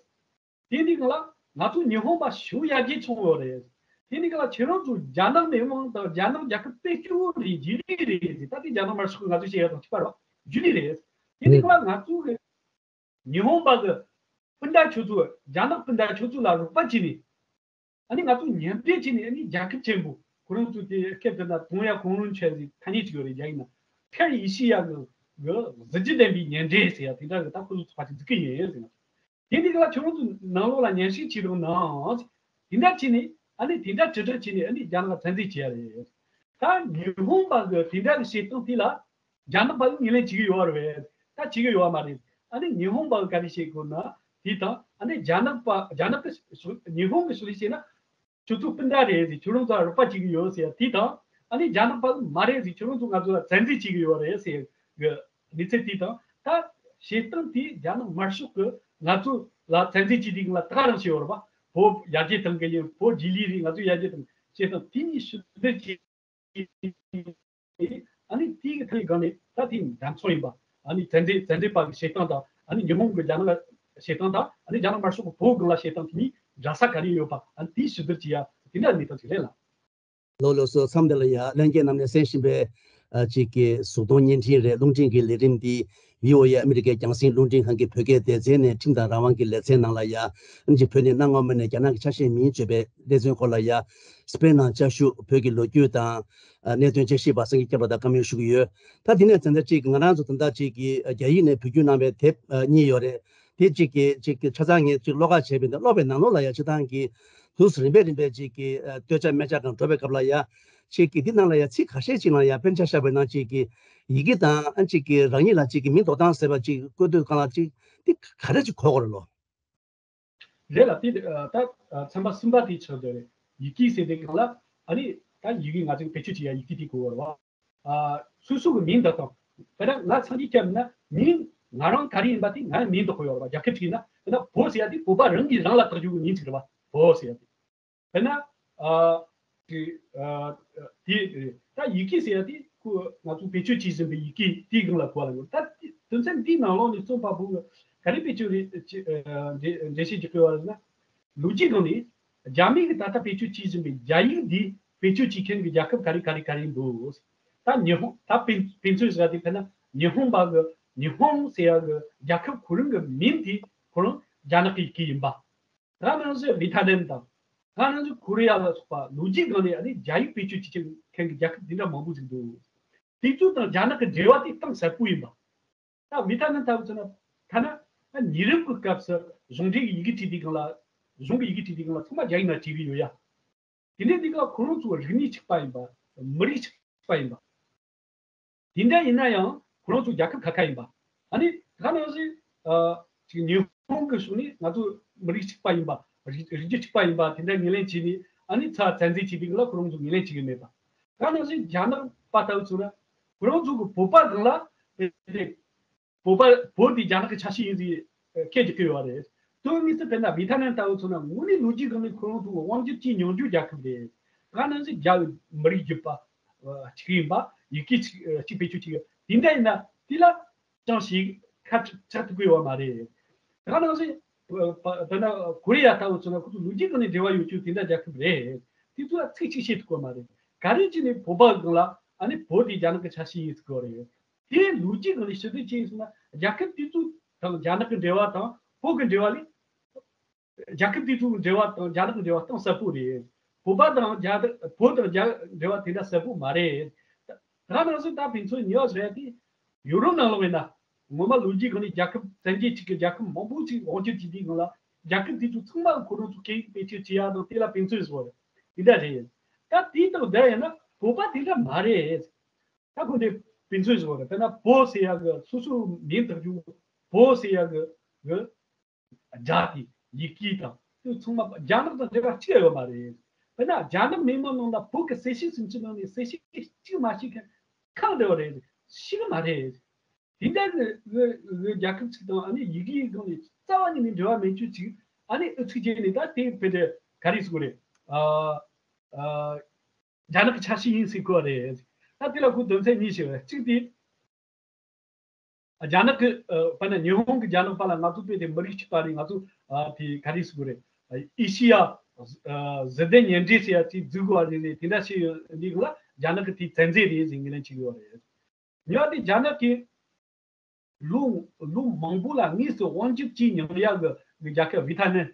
དེ་འདི་གང་ལ་ང་ཚོ་ཉི་ཧོང་པ་ཞུ་ཡ་གི་ཚོང་ཡོད་རེད། དེ་འདི་གང་ལ་ཁྱེད་རང་ཚོ་རྒྱ་ནག་མི་དམངས་དང་རྒྱ་ནག་རྒྱལ་ཁབ་དཔེ་སྐྱོ་བོ་རེད། རྗེས་ལུས་རེད། ད་དེ་རྒྱ་ནག་དམར་ཤོག་གིས་ང་ཚོ་བཤད་ཡ་དང་གཅིག་པ་རེད། རྗེས་ལུས་རེད། དེ་འདི་གང་ལ་ང་ཚོ་གི་ཉི་ཧོང་པ་གི་སྤུན་ཟླ་ཁྱོད་ཚོ་རྒྱ་ནག་སྤུན་ཟླ་ཁྱོད་ཚོ་ལ་རོགས་པ་བྱས་ནས་ཨ་ནི་ང་ཚོ་མཉམ་འབྲེལ་བྱས་ནས་ཨ་ནི་རྒྱལ་ཁབ་ཆེན་པོ་ཁོ་རང་ཚོ་དེ་སྐད་དེ་ན་ཐོང་ཡ་གོང་རུང་ཆེ་ཟིག་ཐ་སྙད་ཅིག་ཡོད་རེད། རྒྱ་ཡིག་ན་ཁེར་ཡེ་ཤི་ཡ་གི་གི་གཟི་བརྗིད་ལྡན་པའི་མཉམ་འབྲེལ་ཟེར་ཡ་དེ་འདྲ་གི་ད་ཁོ་ཚོ་ཚོགས་པ་ཅིག་འཛུགས་ཀྱི་ཡིན་ཟེར་ན། དེ་འདི་ག་ལ་ཁྱོད་རང་ཚོ་ནང་ལོགས་ལ་ཉམས་ཞིབ་བྱེད་རོགས་གནང་། དེ་འདྲ་བྱས་ནས་ཨ་ནི་དེ་འདྲ་དྲིལ་བསྒྲགས་བྱས་ནས་ཨ་ནི་རྒྱ་ནག་ལ་བཙན་འཛུལ་བྱས་ཡ་རེད། ད་ཉི་ཧོང་པ་གི་དེ་འདྲ་གི་བྱེད་སྟངས་དེ་ལ་རྒྱ་ནག་པ་གི་ངོས་ལེན་བྱེད་ཀྱི་ཡོད་རེད། ད་བྱེད་ཀྱི་ཡོད་མ་རེད། ཨ་ནི་ཉི་ཧོང་པ་གི་ག་རེ་བྱེད་དགོས་ན་དེ་དང་ཨ་ནི་རྒྱ་ནག་པ་རྒྱ་ནག་གི་ཉི་ཧོང་གི་ཕྱོགས་ལས་བྱས་ན། ཁྱོད་ཚོ་སྤུན་ཟླ་རེད་ཟེར། ཁྱོད་རང་ཚོ་ལ་རོགས་པ་བྱེད་ཀྱི་ཡོད་ཟེར་དེ་དང་། ཨ་ནི་རྒྱ་ནག་པ་མ་རེད་ཟེར། ཁྱོད་རང་ཚོ་ང་ཚོ་ལ་བཙན་འཛུལ་བྱེད་ཀྱི་ཡོད་རེད་ཟེར་གི་གནས་ཚུལ་དེ་དང་། ད་བྱེད་སྟངས་དེ་རྒྱ་ནག་དམར་ཤོག་གིས་ང་ཚོ་ལ་བཙན་འཛུལ་བྱེད་དུས་ལ་ད་ག་རང་བྱས་ཡོད་རེད་པ། བོད་ཡར་རྒྱས་གཏོང་གི་ཡིན། བོད་རྗེས་ལུས་རེད། ང་ཚོ་ཡར་རྒྱས་གཏོང་བྱེད་སྟངས་དེ་གཉིས་ཞིབ་བསྡུར་བྱས། ཨ་ནི་དེའི་ཐད་ཀྱི་སྒང་ནས་ད་དེ་འདྲ་མཚུངས་ཡིན་པ། ཨ་ནི་བཙན་འཛུལ་བཙན་འཛུལ་པ་གི་བྱེད་སྟངས་དང་། ཨ་ནི་ཉི་ཧོང་གི་རྒྱ་ནག་བྱེད་སྟངས་དང་། ཨ་ནི་རྒྱ་ནག་དམར་ཤོག་གི་བོད་སྒང་ལ་བྱེད་སྟངས་དེ་གཉིས་འདྲ་ས་ག་རེ་ཡོད་པ། ཨ་ནི་དེའི་ཞིབ་བསྡུར་བྱེད་ཡ་དེ་འདྲ་གནས་སྟངས་ཅིག་རེད་ལ། ལགས་ལགས་སོ། མཚམས་འདི་ལ་ཡ་ལྷན་རྒྱས་རྣམས་ནས་གསན་བཞིན་པའི་ཨ་ཅིག་གི་གཟུགས་མཐོང་བརྙན་འཕྲིན་རེད། རླུང་འཕྲིན་གྱི་ལས་རིམ་འདི་བྷི་ཨོ་ཨེ་ཨ་མི་རི་ཀའི་རྒྱང་སྲིང་རླུང་འཕྲིན་ཁང་གི་བོད་སྐད་སྡེ་ཚན་ནས་ཁྲིམས་དང་རང་དབང་གི་ལེ་ཚན་ནང་ལ་ཡ། ཨ་ཅིག་བོད་ནས་གནའ་སྔ་མོ་ནས་རྒྱ་ནག་གི་ཆ་ཤས་མིང་བརྗོད་པའི་ལེ་ཚན་སྐོར་ལ་ཡ། སྤེལ་གནང་བཅའ་བཞུགས་བོད་ཀྱི་ལོ་རྒྱུས་དང་། ཨ་གནད་དོན་དཔྱད་ཞིབ་པ་སངས་རྒྱས་སྐྱབས་ལགས་དང་བཀའ་མོལ་ཞུ་གི་ཡོད། ད་དེ་ནས་ད་ལྟ་ཅིག་ང་རང་ཚོ་ད་ལྟ་ཅིག་གི་རྒྱ་ཡིག་ནས་བོད་བསྒྱུར་གནང་བའི་དེབ་གཉིས་ཡོད་རེད། དེ་གཅིག་གི་གཅིག་གི་ཆ་ཚང་ངས་གཅིག་ཀློག་ཁ་བྱས་པ་ཡིན་ད། ཀློག་པའི་ནང་ལོགས་ལ་ཡ་སྤྱིར་བཏང་གི་དུས་སུ་རིམ་པས་རིམ་པས་གཅིག་གི་ཨ་སྟོད་ཆ་སྨད་ཆ་སྒང་འགྲོ་བའི་སྐབས་ལ་ཡ། གཅིག་གི་འདི་ནང་ལ་ཡ་ཚིག་ཁ་ཤས་ཅིག་ལ་ཡ་དཔེར་ན་ཆ་བཞག་པ་ཡིན་ན་གཅིག་གི་ཡི་གེ་དང་ཨ་གཅིག་གི་རང་ཉིད་ལ་གཅིག་གི་མིང་འདོགས་སྟངས་ཟེར་བ་གཅིག་བཀོད་དུས་སྒང་ལ་གཅིག་འདི་ག་རེ་ཅིག་གོ་དགོས་རེད་ལོ། རེད་ལ། དེ་ཨ་ད་ཨ་ཚན་པ་གསུམ་པ་དེ་ཆགས་བསྡད་རེད། ཡི་གེ་ཟེར་དུས་སྒང་ལ་ཨ་ནི་ད་ཡི་གེ་ང་ཚོས་བེད་སྤྱོད་བྱེད་ཡ་ཡི་གེ་དེ་གོ་བ་རེད་བ། ཨ་སོ་སོ་གི་མིང་འདོགས་སྟངས། དཔེར་ན་ང་སངས་རྒྱས་སྐྱབས་ཡིན་ན་མིང་ང་རང་ག་རེ་ཡིན་པ་དེ་ང་མིང་འདོགས་དགོས་ཡོད་རེད་བ། རྒྱལ་ཁབ་ཅིག་ཡིན་ན། དཔེར་ན་བོད་ཟེར་ཡ་དེ་བོད་པ་རང་གིས་རང་ལ་བཏགས་རྒྱུ་གི་མིང་ཅིག་རེད་བ། བོད་ཟེར་ཡ་དེ། དཔེར་ན་ཨ་དེ་ཨ་དེ་རེད། ད་ཡི་གེ་ཟེར་ཡ་དེ་ཁོ་ང་ཚོས་བེད་སྤྱོད་བྱེད་བཞིན་པའི་ཡི་གེ་དེའི་སྒང་ལ་གོ་བ་ལ་ཡོད། ད་དོན་ཚན་འདིའི་ནང་ལོགས་ནས་རྩོམ་པ་པོ་གི་ག་རེ་བེད་སྤྱོད་རེད་ཅེས་ཨ་འགྲེལ་འགྲེལ་བཤད་ཅིག་སྤེལ་བ་ལ་ན། ལོ་རྒྱུས་སྒང་ནས་རྒྱ་མི་གིས་ད་ལྟ་བེད་སྤྱོད་བྱེད་བཞིན་པའི་རྒྱ་ཡིག་འདི་བེད་སྤྱོད་བྱེད་མཁན་གྱི་རྒྱལ་ཁབ་ག་རེ་ག་རེ་ག་རེ་འདུག། ད་ཉི་ཧོང་ད་དཔེ་དཔེ་མཚོན་ཟེར་ཡ་དེ་དཔེར་ན་ཉི་ཧོང་པ་གི་ཉི་ཧོང་ཟེར་ཡ་གི་རྒྱལ་ཁབ་ཁོ་རང་གི་མིང་དེ་ཁོ་རང་རྒྱ་ནག་གི་ཡི་གེ་ཡིན་པ། ད་ནང་བཞིན་བི་ཐ་ནམ་དང་། ད་ནང་བཞིན་ཀོ་རི་ཡ་ལ་སོགས་པ་ལོ་རྒྱུས་སྒང་ནས་ཨ་ནི་རྒྱ་ཡིག་བེད་སྤྱོད་བྱེད་མཁན་གྱི་རྒྱལ་ཁབ་འདི་འདྲ་མང་པོ་ཞིག་འདུག། དེ་ཚོ་དང་རྒྱ་ནག་གི་འབྲེལ་བ་དེ་གཏིང་ཟབ་པོ་ཡིན་པ། ད་བི་ཐ་ནམ་ལྟ་བུ་ཚོ་ན་ཐ་ན་ཨ་ཉེ་རབས་ཀྱི་སྐབས་སུ་གཞུང་འབྲེལ་གྱི་ཡི་གེ་བྲིས་དུས་སྒང་ལ། གཞུང་གི་ཡི་གེ་བྲིས་དུས་སྒང་ལ་ཚང་མ་རྒྱ་ཡིག་ནང་བྲིས་གི་ཡོད་ཡ། དེ་འདྲའི་དུས་སྒང་ལ་ཁོ་རང་ཚོ་རིག་གནས་གཅིག་པ་ཡིན་པ། མི་རིགས་གཅིག་པ་ཡིན་པ། དེ་འདྲ་ཡིན་ན་ཡང་ཁོ་རང་ཚོ་རྒྱལ་ཁབ་ཁ་ཁ་ཡིན་པ། ཨ་ནི་ད་ནང་བཞིན་ཨ་ཅིག་ཉི་ཧོང་གི་ཕྱོགས་ནས་ང་ཚོ་ མི་རིགས་གཅིག་པ་ཡིན་པ། རིགས་རིགས་རྒྱུད་གཅིག་པ་ཡིན་པ་དེ་འདྲ་ངོས་ལེན་བྱས་ནས། ཨ་ནི་ཚ་བཙན་འཛུལ་བྱས་དུས་ལ་ཁོ་རང་ཚོ་ངོས་ལེན་བྱེད་ཀྱི་མེད་པ། ད་ནང་བཞིན་རྒྱ་ནག་པ་ལྟ་བུ་ཚོ་ན་ཁོ་རང་ཚོ་གི་བོད་པ་སྒང་ལ་དེ་བོད་པ་བོད་དེ་རྒྱ་ནག་གི་ཆ་ཤས་ཡིན་ཟེར་སྐད་ཀྱི་བསྐུལ་བ་རེད། དོན་དངོས་སུ་དཔེར་ན་བི་ཐ་ནན་ལྟ་བུ་ཚོ་ན་དངོས་གནས་ལོ་རྒྱུས་སྒང་ནས་ཁོ་རང་ཚོ་གི་དབང་སྒྱུར་བྱས་མྱོང་རྒྱུ་རྒྱལ་ཁབ་རེད། ད་ནང་བཞིན་རྒྱ་མི་རིགས་བརྒྱུད་པ་གཅིག་ཡིན་པ། ཡི་གེ་གཅིག་གཅིག་བེད་སྤྱོད་བྱེད་ཀྱི་དེ་འདྲ་ཡིན་ན་དེ་ལ་ཅང་ཞིག་ཁ་ཆག་ཐུབ་ཀྱི་ཡོད་མ་རེད། ད་ནང་བཞིན་དཔེར་ན་ཀོ་རི་ཡ་ལྟ་བུ་ཚོ་ན་ཁོ་ཚོ་ལོ་རྒྱུས་སྒང་ནས་འབྲེལ་བ་ཡོད་རྒྱུ་དེ་འདྲ་རྒྱལ་ཁབ་རེད། དེ་ཚོ་ལ་ཚིག་གཅིག་བཤད་ཐུབ་ཀྱི་ཡོད་མ་རེད། ག་རེ་བྱས་ནས་བོད་པ་སྒང་ལ་ཨ་ནི་བོད་དེ་རྒྱ་ནག་གི་ཆ་ཤས་ཡིན་ཟེར་གྱི་ཡོད་རེད། དེའི་ལོ་རྒྱུས་སྒང་ནས་ཞིབ་འཇུག་བྱས་ཡིན་ཟེར་ན་རྒྱལ་ཁབ་དེ་ཚོ་དང་རྒྱ་ནག་གི་འབྲེལ་བ་དང་བོད་ཀྱི་འབྲེལ་བ་ལས། རྒྱལ་ཁབ་དེ་ཚོའི་འབྲེལ་བ་དང་རྒྱ་ནག་གི་འབྲེལ་བ་གཏིང་ཟབ་པོ་རེད། བོད་པ་དང་རྒྱ་བོད་དང་རྒྱ་འབྲེལ་བ་དེ་འདྲ་ཟབ་པོ་མ་རེད། ད་ནང་བཞིན་ད་ཕན་ཚུན་ཉེ་བ་ཟེར་ཡ་དེ་ཡུ་རོབ་ནང་ལོགས་ཡིན་ན་ངོ་མ་ལོ་རྒྱུས་སྒང་ནས་རྒྱལ་ཁབ་བཙན་རྒྱལ་གཅིག་གི་རྒྱལ་ཁབ་མང་པོ་ཅིག་དབང་སྒྱུར་བྱས་དུས་སྒང་ལ་རྒྱལ་ཁབ་དེ་ཚོ་ཚང་མ་ཁོ་རང་ཚོ་སྐད་ཡིག་བེད་སྤྱོད་བྱེད་ཡ་དང་དེ་ལ་ཕན་ཚུན་བཟོ་བ་རེད། དེ་འདྲ་རེད། ད་དེ་དང་འདྲ་ཡིན་ན་བོད་པ་དེ་འདྲ་མ་རེད། ད་ཁོ་འདི་ཕན་ཚུན་བཟོ་བ་རེད། དཔེར་ན་བོད་ཟེར་ཡ་གི་སོ་སོའི་མིང་བཏགས་རྒྱུ་བོད་ཟེར་ཡ་གི་གི་སྒྲ་དེ་ཡི་གེ་དང་དེ་ཚང་མ་རྒྱ་ནག་དང་འབྲེལ་བ་གཅིག་ཡོད་མ་རེད། དཔེར་ན་རྒྱ་ནག་མི་མང་ནང་ལ་བོད་ཀྱི་གསལ་བཤད་ཟིན་བྲིས་ནང་ནས་གསལ་བཤད་གཅིག་མ་ཤེས་མཁན་གང་འདྲ་བ་རེད། ཤེས་གི་མ་རེད། དེ་འདྲ་གི་གི་གི་རྒྱལ་ཁབ་ཅིག་དང་ཨ་ནི་ཡི་གེའི་སྒང་ནས་རྩ་བ་ཉིད་ནས་འབྲེལ་བ་མེད་རྒྱུ་ཅིག་ཨ་ནི་ཨུ་ཚུགས་བྱས་ནས་ད་དེ་བོད་དེ་ག་རེ་ཟེར་དགོས་རེད། ཨ་ཨ་རྒྱ་ནག་གི་ཆ་ཤས་ཡིན་ཟེར་གོ་རེད། ད་དེ་ལ་ཁོ་དོན་ཚན་གཉིས་ཤིག་རེད། གཅིག་དེ། རྒྱ་ནག་གི་ཨ་དཔེར་ན་ཉི་ཧོང་གི་རྒྱ་ནག་པ་ལ་ང་ཚོ་བོད་དེ་མི་རིགས་གཅིག་པ་རེད། ང་ཚོ་ཨ་དེ་ག་རེ་ཟེར་དགོས་རེད། ཨེ་ཤི་ཡ་ཨ་གཟི་ལྡན་གཉེན་འབྲེལ་ཟེར་ཡ་ཅིག་འཛུགས་དགོས་པ་རེད་ཟེར། དེ་འདྲ་བཤད་ཡོད་འདི་ལ་རྒྱ་ནག་གི་དེ་བཙན་འཛུལ་རེད་ཟེར་ངོས་ལེན་བྱེད་ཀྱི་ཡོད་རེད། ཉོ་དེ་རྒྱ་ནག་གི་ལོ་ལོ་མང་པོ་ལ་དངོས་སུ་དབང་སྒྱུར་བྱས་མྱོང་ཡ་གི་གི་རྒྱལ་ཁབ་བི་ཐ་ནན།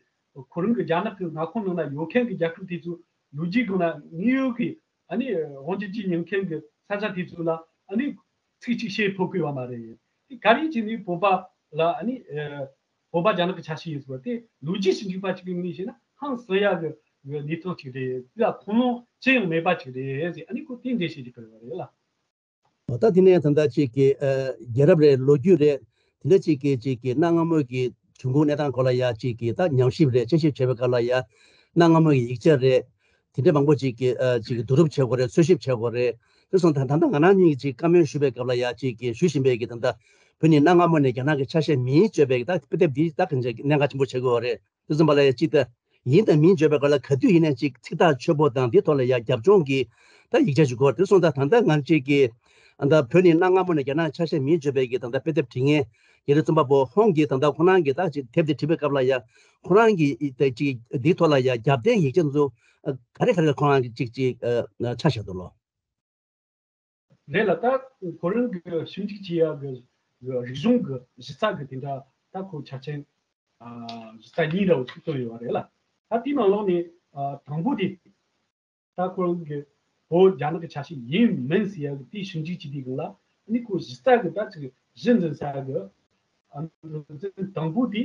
ཁོ་རང་གི་རྒྱ་ནག་གི་མངའ་ཁོངས་ནང་ན་ཡོད་མཁན་གི་རྒྱལ་ཁབ་དེ་ཚོ་ལོ་རྒྱུས་སྒང་ལ་དངོས་ཡོད་ཀྱི་ཨ་ནི་དབང་སྒྱུར་བྱས་མྱོང་མཁན་གི་ས་ཆ་དེ་ཚོ་ལ་ཨ་ནི་ཚིག་གཅིག་བཤད་ཕོད་ཀྱི་ཡོད་མ་རེད། དེ་ག་རེ་བྱས་ནས་བོད་པ་ལ་ཨ་ནི་བོད་པ་རྒྱ་ནག་གི་ཆ་ཤས་ཡིན་ཟེར་བ་དེ་ལོ་རྒྱུས་ཞིབ་འཇུག་པ་ཅིག་གི་ངོས་བཤད་ན་ཧང་སང་ཡ་གི་གནས་སྟངས་ཅིག་རེད། དེ་ལ་ཁུངས་ལུང་ཅི་ཡང་མེད་པ་ཅིག་རེད་ཟེར། ཨ་ནི་ཁོ་དེ་འདྲ་བཤད་ཀྱི་ཡོད་རེད་ལ། ད་དེ་ནས་ད་ལྟ་ཅིག་གི་ཨ་རྒྱལ་རབས་རེད། ལོ་རྒྱུས་རེད། དེ་འདྲ་ཅིག་གི་ཅིག་གི་གནའ་སྔ་མོའི་གི་བྱུང་ཁུངས་གནས་སྟངས་སྐོར་ལ་ཡ་ཅིག་གི་ད་ཉམས་ཞིབ་རེད། དཔྱད་ཞིབ་བྱེད་པའི་སྐབས་ལ་ཡ་གནའ་སྔ་མོའི་གི་ཡིག་ཆ་རེད། དེ་འདྲ་མང་པོ་ཅིག་གི་ཨ་ཅིག་གི་བསྡུ་རུབ་བྱེད་དགོས་རེད། འཚོལ་ཞིབ་བྱེད་དགོས་རེད། དེ་སོང་ད་ད་ལྟ་ང་རང་གཉིས་ཀྱིས་ཅིག་བཀའ་མོལ་ཞུ་བའི་སྐབས་ལ་ཡ་ཅིག་གི་ཞུ་བཞིན་པའི་གི་ད་ལྟ་བོད་ནི་གནའ་སྔ་མོ་ནས་རྒྱ་ནག་གི་ཆ་ཤས་མིན་བརྗོད་པའི་གི་ད་དཔེ་དེབ་འདི་ད་གང་ཅིག་གནད་འགག་ཆེན་པོ་བྱེད་དགོས་རེད། དེ་ཙམ་པ་ལ་ཡ་གཅིག་ད་ཡིན་དང་མིན་བརྗོད་པའི་སྐོར་ལ་ག་དུས་ཡིན་ནའང་གཅིག་ཚིག་ཐག་ཆོད་པོ་དང་འདི་ཐོག་ལ་ཡ་རྒྱབ་ལྗོངས་ཀྱི་ད་ཡིག་ཆ་ཞིག་དགོས། དེ་སོང་ཙང་ད་ལྟ་ང་གཅིག་གིས་ཨ་ད་བོད་ནི་གནའ་སྔ་མོ་ནས་རྒྱ་ནག་ཆ་ཤས་མིན་བརྗོད་པའི་གི་ད་ལྟ་དཔེ་དེབ་བྲིས་མཁན་རྒྱ་རི་རྩོམ་པ་པོ་ཧོང་གིས་ད་ལྟ་ཁོ་རང་གིས་ད་ཅིག་དེབ་དེ་བྲིས་པའི་སྐབས་ལ་ཡ་ཁོ་རང་གིས་ད་ཅིག་འདི་ཐོག་ལ་ཡ་རྒྱབ་རྟེན་ཡིག་ཆ་ཚོ་ག་རེ་ག་རེ་ཁོ་རང་གིས་ཅིག་ཅིག་ཆ་བཞག་འདུག་ལོ། རེད་ལ། ད་ཁོ་རང་གི་ཞིབ་འཇུག་བྱེད་ཡག་གི་རིག་གཞུང་གི་གཞི་རྩ་གི་དེ་འདྲ་ད་ཁོ་ཆ་རྐྱེན་གཞི་རྩ་གཉིས་འདྲ་བོ་ཞིག་བཏོན་ཡོད་པ་རེད་ལ། ད་དེའི་ནང་ལོགས་ནས་དང་པོ་དེ་ད་ཁོ་རང་གི་བོད་རྒྱ་ནག་གི་ཆ་ཤས་ཡིན་མིན་ཟེར་ཡག་གི་དེའི་ཞིབ་འཇུག་བྱེད་དུས་སྒང་ལ་ཨ་ནི་ཁོ་གཞི་རྩ་གི་ད་ཅིག་གཞི་འཛིན་ས་གི་དང་པོ་དེ་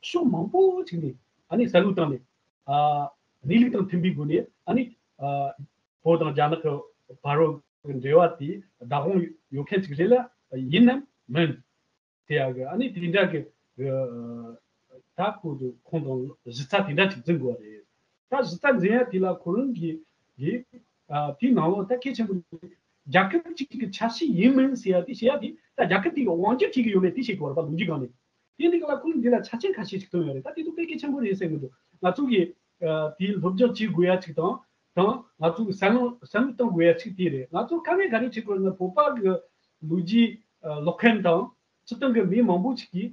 ཕྱོགས་མང་པོ་ཅིག་ནས་ཨ་ནི་གསལ་བོ་བཏང་ནས་གནས་ལུགས་དང་མཐུན་པའི་སྒོ་ནས་ཨ་ནི། བོད་དང་རྒྱ་ནག་གི་བར་གྱི་འབྲེལ་བ་དེ་བདག་དབང་ཡོད་མཁན་ཅིག་རེད་ལ་ཡིན་ནམ་མིན་དེ་ཡག་གི་ཨ་ནི་དེ་འདྲ་གི་ད་ཁོ་ཁོང་དང་གཞི་རྩ་དེ་འདྲ་ཅིག་འཛིན་དགོས་པ་རེད། ད་གཞི་རྩ་འཛིན་ཡ་དེ་ལ་ཁོ་རང་གི་གི་དེའི་ནང་ལོགས་ད་གལ་ཆེན་པོ་རྒྱལ་ཁབ་ཅིག་གི་ཆ་ཤས་ཡིན་མིན་ཟེར་ཡ་དེ་བཤད་ཡ་དེ་ད་རྒྱལ་ཁབ་དེ་གི་དབང་སྒྱུར་བྱེད་ཀྱི་ཡོད་མེད་དེ་བཤད་དགོས་པ་རེད་པ། ལོ་རྒྱུས་སྒང་ནས། དེ་འདི་ག་ལ་ཁོང་འདི་ལ་ཆ་རྐྱེན་ཁ་ཤས་ཤིག་བཏོན་ཡོད་རེད། ད་དེ་ཚོ་དཔེ་གལ་ཆེན་པོ་རེད་བསམ་གྱི་འདུག་ང་ཚོ་གིས་དེའི་སློབ་སྦྱོང་བྱེད་དགོས་ཡ་ཅིག་དང་དང་ང་ཚོ་གིས་བསམ་བློ་བསམ་བློ་གཏོང་དགོས་ཡ་ཅིག་དེ་རེད། ང་ཚོ་ཁ་ངན་ག་རེ་བྱེད་དགོས་ན་བོད་པ་གི་ལོ་རྒྱུས་ཀློག་མཁན་དང་སྤྱིར་བཏང་གི་མི་མང་པོ་ཅིག་གིས་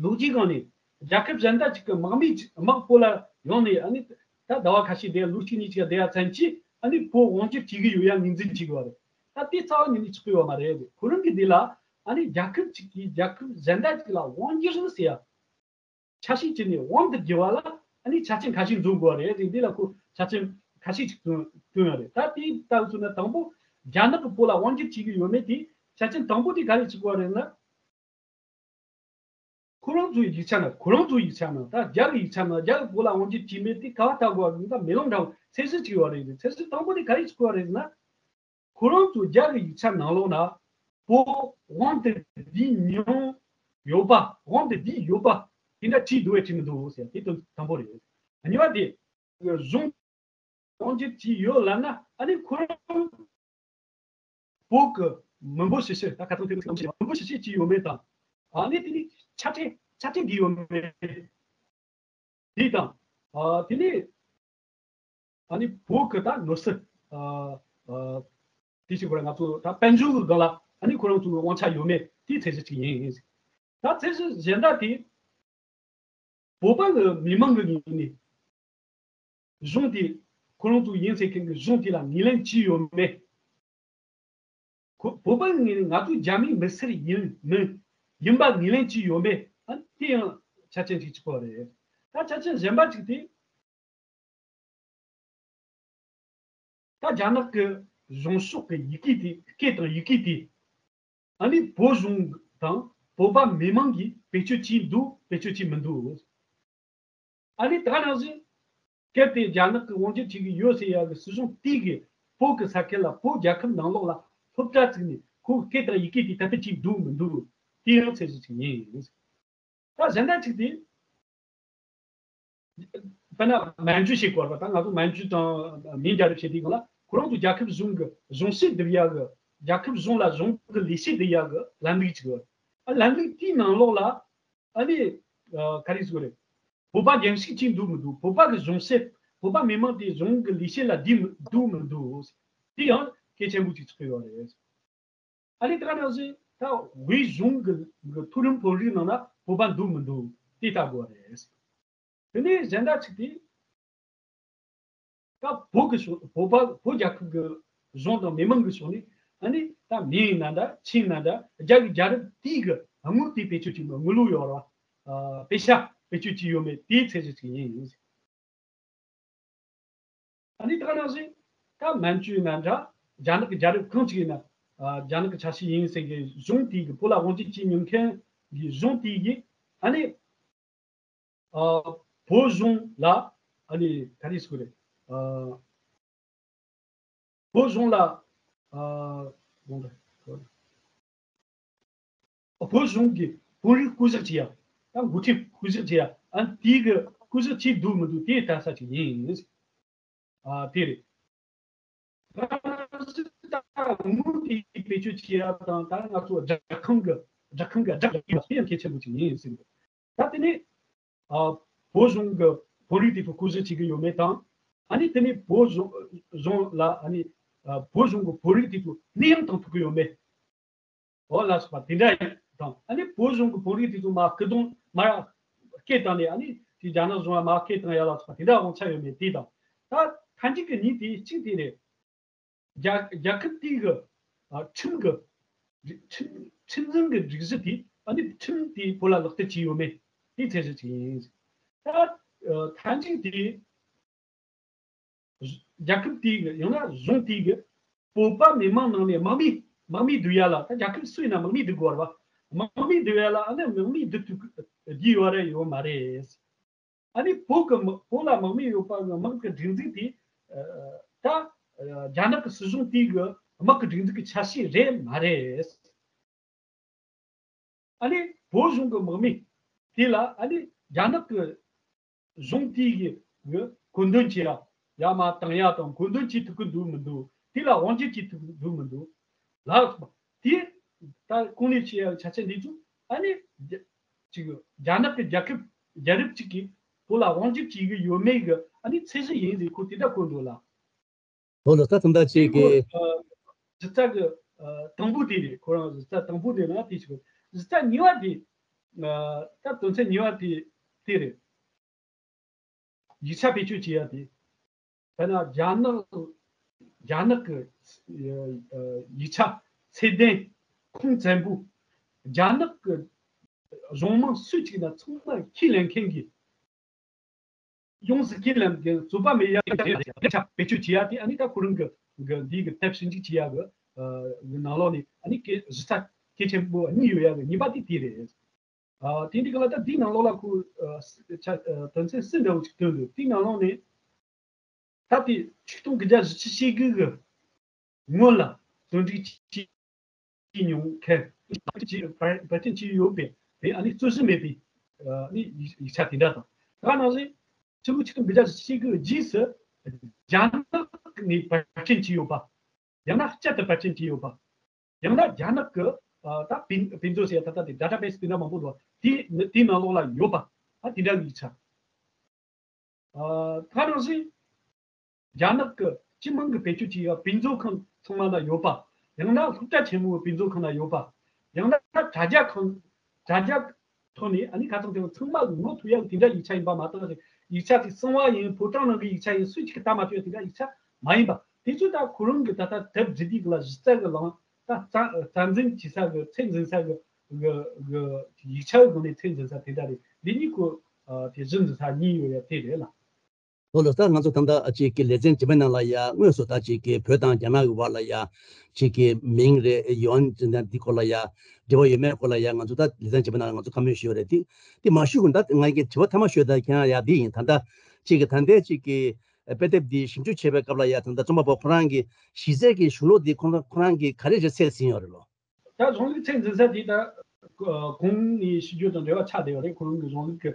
ལོ་རྒྱུས་སྒང་ནས་རྒྱལ་ཁབ་གཞན་དག་ཅིག་གི་དམག་མི་དམག་བོད་ལ་ཡོང་ནས་ཨ་ནི་ད་ཟླ་བ་ཁ་ཤས་བསྡད་ལོ་གཅིག་གཉིས་ཅིག་བསྡད་ཡ་ཙམ་གྱིས་ཨ་ནི་བོད་དབང་སྒྱུར་བྱེད་ཀྱི་ཡོད་ཡ་ངོས་འཛིན་བྱེད་དགོས་པ་རེད། ད་དེ་རྩ་བ་ཉིད་ནས་ཆགས་ཀྱི་ཡོད་མ་རེད། ཁོ་རང་གི་འདི་ལ་ཨ་ནི་རྒྱལ་ཁབ་ཅིག་གིས་རྒྱལ་ཁབ་གཞན་དག་ཅིག་ལ་དབང་སྒྱུར་ཟེར་ཡ། ཆ་ཤས་ཅིག་ནས་དབང་དུ་བསྒྱུར་བ་ལ་ཨ་ནི་ཆ་རྐྱེན་ཁ་ཤས་འཛོམས་དགོས་པ་རེད། འདི་ལ་ཁོ་ཆ་རྐྱེན་ཁ་ཤས་ཅིག་བཏོན་བཏོན་ཡོད་རེད། ད་དེའི་ལྟ་བུ་བྱུང་ན་དང་པོ་རྒྱ་ནག་གིས་བོད་ལ་དབང་སྒྱུར་བྱེད་ཀྱི་ཡོད་མེད་དེ་ཆ་རྐྱེན་དང་པོ་དེ་ག་རེ་བྱེད་དགོས་པ་རེད་ན། ཁོ་རང་ཚོའི་ཡིག་ཆ་ནང་ཁོ་རང་ཚོའི་ཡིག་ཆ་ནང་ད་རྒྱ་གི་ཡིག་ཆ་ནང་རྒྱ་གིས་བོད་ལ་དབང་སྒྱུར་བྱས་མེད་དེ་ག་བ་ལྟ་དགོས་པ་རེད་ན། ད་མེ་ལོང་འདྲ་བོ་ཚད་གཞི་ཅིག་ཡོད་རེད། ཚད་གཞི་དང་པོ་དེ་ག་རེ་བྱེད་དགོས་པ་རེད་ན། ཁོ་རང་ཚོ་རྒྱ་གི་ཡིག་ཆ་ནང་ལོགས་ན་བོད་དབང་དུ་བསྡུས་མྱོང་ཡོད་པ། དབང་དུ་བསྡུས་ཡོད་པ། དེ་འདྲ་བྲིས་འདུག་བས་བྲིས་མི་འདུག་ཟེར། དེ་དོན་དང་པོ་རེད། གཉིས་པ་དེ། གཞུང་དབང་སྒྱུར་བྱས་ཡོད་ལབ་ན། ཨ་ནི་ཁོ་རང་བོད་ཀྱི་མི་འབོར་ཞིབ་བཤེར། ད་ཁ་སང་དེ་རིང་མི་འབོར་ཞིབ་བཤེར་བྱས་ཡོད་མེད་དང་། ཨ་ནི་དེ་ནི་ཆ་འཕྲིན་ཆ་འཕྲིན་འདི་ཡོད་མེད། དེ་དང་། ཨ། དེ་ནས་ཨ་ནི་བོད་ཀྱི་ད་ནོར་སྲིད། ཨ། ཨ། དེ་ཞིག་གོ་ར་ང་ཚོ་ད་དཔལ་འབྱོར་གྱི་སྒང་ལ་ཨ་ནི་ཁོ་རང་ཚོའི་དབང་ཆ་ཡོད་མེད་དེའི་ཚད་གཞི་གཅིག་ཡིན། ད་ཚད་གཞི་གཞན་དག་དེ་བོད་པ་གི་མི་མང་གི་ངོས་ནས་གཞུང་དེ་ཁོ་རང་ཚོ་ཡིན་ཟེར་མཁན་གྱི་གཞུང་དེ་ལ་ངོས་ལེན་བྱས་ཡོད་མེད། ཁོ་བོད་པ་ངོས་ནས་ང་ཚོ་རྒྱ་མིའི་མི་སེར་ཡིན་མིན་ཡིན་པ་ངོས་ལེན་བྱས་ཡོད་མེད། ཨ། དེ་ཡང་ཆ་རྐྱེན་གཅིག་གཅིག་པོ་རེད། ད་ཆ་རྐྱེན་གཞན་པ་གཅིག་དེ། ད་རྒྱ་ནག་གི་གཞུང་ཕྱོགས་ཀྱི་ཡི་གེ་དེ། སྐད་དང་ཡི་གེ་དེ་ཨ་ནི་བོད་གཞུང་དང་བོད་པ་མི་མང་གིས་བེད་སྤྱོད་བྱས་འདུག་བེད་སྤྱོད་བྱས་མི་འདུག་ཨ་ནི་ད་ནང་བཞིན་གལ་ཏེ་རྒྱ་ནག་གི་དབང་སྒྱུར་བྱེད་ཀྱི་ཡོད་ཟེར་ཡག་གི་སྲིད་གཞུང་དེ་གིས་བོད་ཀྱི་ས་ཁུལ་ལ་བོད་རྒྱལ་ཁབ་ནང་ལོགས་ལ་སློབ་གྲྭ་བཙུགས་ནས་ཁོའི་སྐད་དང་ཡི་གེ་དེ་དར་སྤེལ་བྱས་འདུག་མི་འདུག་དེ་ཡང་ཚད་གཞི་གཅིག་ཡིན། ད་གཞན་དག་གཅིག་དེ། དཔེར་ན་མན་ཇུ་ཞིག་གོ་བ་དང་། ང་ཚོ་མན་ཇུ་དང་མིང་རྒྱལ་རབས་བྱེད་དུས་སྒང་ལ་ཁོ་རང་ཚོ་རྒྱལ་ཁབ་གཞུང་གི་གཞུང་བཞེས་སྒྲུབ་ཡག་གི། རྒྱལ་ཁབ་གཞུང་ལ་གཞུང་གི་ལས་བྱེད་སྒྲུབ་ཡག་གི་ལམ་ལུགས་ཅིག་ཡོད། ཨ། ལམ་ལུགས་དེའི་ནང་ལོགས་ལ་ཨ་ནི། ཨ། ག་རེ་ཟེར་དགོས་རེད། བོད་པ་འགན་ཞིག་བྱས་འདུག་མི་འདུག་བོད་པ་གི་གཞུང་བཞེས། བོད་པ་མི་མང་དེ་གཞུང་གི་ལས་བྱེད་ལ་བསྡུས་མི་འདུག་མི་འདུག་དེ་ཡང་གལ་ཆེན་པོ་ཅིག་ཆགས་ཡོད་རེད། ཨ་ནི་དེ་ག་ནང་བཞིན་ད་དབུས་གཞུང་གི་གི་མཐོ་རིམ་དཔོན་རིགས་ནང་ན་བོད་པ་འདུག་མི་འདུག་དེ་ལྟ་དགོས་རེད། དེ་ནས་གཞན་དག་ཅིག་དེ། ད་བོད་ཀྱི་ཕྱོགས། བོད་པ། བོད་རྒྱལ་ཁབ་ཀྱི་གཞུང་དང་མི་མང་གི་ཕྱོགས་ནས་ཨ་ནི་ད་མིང་ཡིན་ན་འདྲ། ཆིངས་ཡིན་ན་འདྲ། རྒྱ་གི་རྒྱལ་རབས་དེའི་གི་དངུལ་དེ་བེད་སྤྱོད་བྱེད་པའི་དངུལ་ལོར་ཡོད་ར། ཨ། པེ་ཤ་བེད་སྤྱོད་བྱས་ཡོད་མེད་དེའི་ཚད་གཞི་ཅིག་ཡིན། ཨ་ནི་ད་ག་ནང་བཞིན་ད་མན་ཇུ་ཡིན་ན་འདྲ། རྒྱ་ནག་གི་རྒྱལ་རབས་གང་ཅིག་ཡིན་ན། ཨ། རྒྱ་ནག་གི་ཆ་ཤས་ཡིན་ཟེར་མཁན་གཞུང་དེའི་གི། བོད་ལ་དབང་སྒྱུར་བྱེད་མྱོང་མཁན་གྱི་གཞུང་དེའི་གི་ཨ་ནི། ཨ། བོད་གཞུང་ལ་ཨ་ནི་ག་རེ་ཟེར་དགོས་རེད། ཨ། བོད་གཞུང་ལ། ཨ། གོང་དུ། བོད་གཞུང་གི་དཔོན་རིགས་བསྐོ་གཞག་བྱེད་ཡ། ད་འགོ་ཁྲིད་བསྐོ་གཞག་བྱེད་ཡ། ཨ། དེའི་གི་བསྐོ་གཞག་བྱས་འདུག་མི་འདུག་དེ་ལྟ་ས་ཅིག་ཡིན། ཨ། དེ་རེད། ད་དངུལ་དེ་བེད་སྤྱོད་བྱེད་ཡ་དང་། ད་ང་ཚོ་སྦྲག་ཁང་གི་སྦྲག་ཁང་གི་སྦྲག་ཡོད་པ་དེ་ཡང་གལ་ཆེན་པོ་ཅིག་ཡིན་ཟེར་གི། ད་དེ་ནས། ཨ། བོད་གཞུང་གི་དཔོན་རིགས་དེ་ཚོ་བསྐོ་གཞག་བྱེད་ཀྱི་ཡོད་མེད་དང་། ཨ་ནི་དེ་ནས་བོད་གཞུང་གཞུང་ལ་ཨ་ནི། ཨ། བོད་གཞུང་གི་དཔོན་རིགས་དེ་ཚོ་ནད་ཡམས་དང་ཐུག་གི་ཡོད་མེད། འོ་ལ་སོགས་པ་དེ་འདྲ་ཡིན་དང་། ཨ་ནི་བོད་གཞུང་གི་དཔོན་རིགས་དེ་ཚོ་མར་སྐུ་གདུང་མར་སྐད་བཏང་ནས། ཨ་ནི་དེ་རྒྱ་ནག་གཞུང་ལ་མར་སྐད་བཏང་ཡ་ལ་སོགས་པ་དེ་འདྲ་དབང་ཆ་ཡོད་མེད་དེ་དང་། ད་མཐའ་མཇུག་གི་གཉིས་དེ་གཅིག་དེ་རེད། རྒྱ་རྒྱལ་ཁབ་དེའི་གི། ཨ། ཁྲིམས་གི། ཁྲིམས་ཁྲིམས་འཛིན་གི་སྒྲིག་གཞི་དེ། ཨ་ནི་ཁྲིམས་དེ་བོད་ལ་ལག་བསྟར་བྱས་ཡོད་མེད་དེ་ཚད་གཞི་གཅིག་ཡིན། ད། ཨ། མཐའ་མཇུག་དེ། རྒྱལ་ཁབ་དེའི་གི། ཡང་ན་གཞུང་དེའི་གི་བོད་པ་མི་མང་ནང་ནས་དམག་མི་དམག་མི་བསྡུ་ཡ་ལ། ད་རྒྱལ་ཁབ་སུ་ཡིན་ན་དམག་མི་བསྡུ་དགོས་རེད་པ། དམག་མི་བསྡུ་ཡ་ལ་ཨ་ནི་དམག་མི་བསྡུ་ཐུབ་ཀྱི་ཡོད་རེད་ཡོད་མ་རེད། ཨ་ནི་བོད་ཀྱི་དམག་བོད་ལ་དམག་མི་ཡོད་པ་གི་དམག་གི་སྒྲིག་འཛུགས་དེ། ཨ། ད། ཨ། རྒྱ་ནག་གི་སྲིད་གཞུང་དེའི་གི་དམག་གི་སྒྲིག་འཛུགས་ཀྱི་ཆ་ཤས་རེད་མ་རེད། ཨ་ནི་བོད་གཞུང་གི་དམག་མི་དེ་ལ་ཨ་ནི་རྒྱ་ནག་གི་གཞུང་དེའི་གི་གི་བཀོད་འདོམས་བྱེད་ཡ། ཡར་མར་བཏང་ཡ་དང་། བཀོད་འདོམས་བྱེད་ཐུབ་ཀྱི་འདུག་མི་འདུག་དེ་ལ་དབང་སྒྱུར་བྱེད་ཐུབ་ཀྱི་འདུག་མི་འདུག་ལ་སོགས་པ་དེ། ད་གོང་ནས་བཤད་ཡ་ཆ་རྐྱེན་འདི་ཚོ་ཨ་ནི་རྒྱ་ཅིག་རྒྱ་ནག་གི་རྒྱལ་ཁབ་རྒྱལ་རབས་ཅིག་གིས་བོད་ལ་དབང་སྒྱུར་བྱེད་ཀྱི་ཡོད་མེད་ཀྱི་ཨ་ནི་ཚད་གཞི་ཡིན་ཟེར་ཁོ་དེ་འདྲ་བཀོད་འདུག་ལ། ལྷོ་ལོ་ས་ཐུམ་ད་ཅིག་གི། ཨ། གཞི་རྩ་གི། ཨ། དང་པོ་དེ་རེད། ཁོ་རང་གཞི་རྩ་དང་པོ་དེ་ན་དེ་ཞིག་གཞི་རྩ་གཉིས་པ་དེ། ཨ། ད་དོན་ཚན་གཉིས་པ་དེ་དེ་རེད། ཡིག་ཆ་བེད་སྤྱོད་བྱེད་ཡ་དེ། དཔེར་ན་རྒྱ་ནག་རྒྱ་ནག་གི། ཨ། ཡིག་ཆ། ཚད་ལྡན། ཁུངས་བཙན་པོ། རྒྱ་ནག་གི་གཞུང་མང་སུ་གཅིག་ན་ཚང་མ་ཁས་ལེན་མཁན་གྱི། ཡོངས་སུ་ཁས་ལེན་མཁན། རྩོད་པ་མེད་ཡ་གི་ཡིག་ཆ་བེད་སྤྱོད་བྱེད་ཡ་དེ་ཨ་ནི་ད་ཁོ་རང་གི་གི་འདི་གི་དེབ་ཞིབ་འཇུག་བྱེད་ཡ་གི། ཨ། གི་ནང་ལོགས་ནས་ཨ་ནི་གི་གཞི་རྩ་གལ་ཆེན་པོ་གཉིས་ཡོད་ཡ་གི་གཉིས་པ་དེ་དེ་རེད། ཨ། དེ་འདྲའི་གི་ལ་ད་དེའི་ནང་ལོགས་ལ་ཁོ། ཨ། ཆ། ཨ། དོན་ཚན་གསུམ་འདྲ་བོ་ཅིག་བཏོན་འདུག་དེའི་ནང་ལོགས་ནས་ད་དེ་ཆིག་སྟོང་དགུ་བརྒྱ་བཞི་བཅུ་ཞེ་དགུ་གི་སྔོན་ལ་བཙོན་སྒྲིག་བྱས་མྱོང་མཁན། བཅས་བར་བར་ཐོན་བྱས་ཡོད་པའི་དེ་ཨ་ནི་རྩོད་གཞི་མེད་པའི་ ནི་ཡིག་ཆ་དེ་འདྲ་དང་། ད་ག་ནང་བཞིན་ཕྱི་ལོ་ཆིག་སྟོང་དགུ་བརྒྱ་བཞི་བཅུ་ཞེ་དགུ་རྗེས་སུ་རྒྱ་ནག་ནས་པར་སྐྲུན་བྱས་ཡོད་པ། ཡང་ན་བསྐྱར་དུ་པར་སྐྲུན་བྱས་ཡོད་པ། ཡང་ན་རྒྱ་ནག་གི་ཨ་ད་དཔེ་དཔེ་མཛོད་ཟེར་ཡ་ད་ལྟ་དེ་ཌེ་ཊ་བེ་སི་དེ་འདྲ་མང་པོ་འདུག་དེ་དེའི་ནང་ལོགས་ལ་ཡོད་པ། ཨ་དེ་འདྲ་གི་ཡིག་ཆ། ཨ་ད་ག་ནང་བཞིན་རྒྱ་ནག་གི་སྤྱི་དམངས་ཀྱི་བེད་སྤྱོད་བྱས་ཡ་དཔེ་མཛོད་ཁང་ཚང་མ་ལ་ཡོད་པ། ཡང་ན་སློབ་གྲྭ་ཆེན་མོའི་དཔེ་མཛོད་ཁང་ལ་ཡོད་པ། ཡང་ན་དྲ་རྒྱ་ཁང་དྲ་རྒྱ་ཐོག་ནས་ཨ་ནི་ཁ་སང་དེ་ཚང་མ་ངོ་ཐུག་ཡག་དེ་འདྲ་ཡིག་ཆ་ཡིན་པ་མ་གཏོགས། ཡིག་ཆ་དེ་གསང་བ་ཡིན། ཕོ་བྲང་ནང་གི་ཡིག་ཆ་ཡིན། སུས་གཅིག་གིས་ལྟ་མ་ཐུབ་ཡག་དེ་འདྲ་ཡིག་ཆ་མ་ཡིན་པ། དེ་ཚོ་ད་ཁོ་རང་གི་ད་ལྟ་དེབ་འབྲི་དུས་ཀྱི་ལ་གཞི་རྩ་གི་ལངས་ད་རྩ་རྩ་འཛིན་བྱེད་ས་གི་ཚད་འཛིན་ས་གི་གི་གི་ཡིག་ཆ་གི་སྒང་ནས་ཚད་འཛིན་ས་དེ་འདྲ་རེད། འདི་གཉིས་ཀོ་ཨ་དེ་གཞི་འཛིན་ས་གཉིས་ཡོད་ཡ་དེ་རེད་ལ། ལོ་ལོ་ད་ང་ཚོ་ད་ལྟ་ཅིག་གི་ལེ་ཚན་རྗེས་མའི་ནང་ལ་ཡ་དངོས་སུ་ད་ཅིག་གི་བོད་དང་རྒྱ་ནག་གི་བར་ལ་ཡ་ཅིག་གི་མིང་རེད། ཡོན་འདི་སྐོར་ལ་ཡ་འབྲེལ་བ་ཡོད་མེད་སྐོར་ལ་ཡ་ང་ཚོ་ད་ལེ་ཚན་རྗེས་མའི་ནང་ལ་ང་ཚོ་བཀའ་མོལ་ཞུ་ཡོད་རེད། དེ་དེ་མ་ཞུ་གོང་ད་ང་གི་དྲི་བ་ཐ་མ་ཤོད་ད་ཁྱེད་རང་ཡ་འདི་ཡིན། ད་ལྟ་ཅིག་གི་ད་ལྟའི་ཅིག་གི་དཔེ་དེབ་འདི་ཞིབ་འཇུག་བྱེད་པའི་སྐབས་ལ་ཡ་ད་ལྟ་རྩོམ་པ་པོ་ཁོ་རང་གི་གཞི་རྩའི་གི་གཞུང་ལུགས་འདི་ཁོ་རང་ཁོ་རང་གི་ག་རེ་རེ་ཚད་ཟིན་ཡོད་རེད་ལོ། ད་གཞུང་ལུགས་ཚད་འཛིན་ས་དེ་ད་གོང་ནས་ཞུ་རྒྱུ་དང་འབྲེལ་བ་ཆགས་བསྡད་ཡོད་རེད། ཁོ་རང་གི་གཞུང་ལུགས་ཀྱི་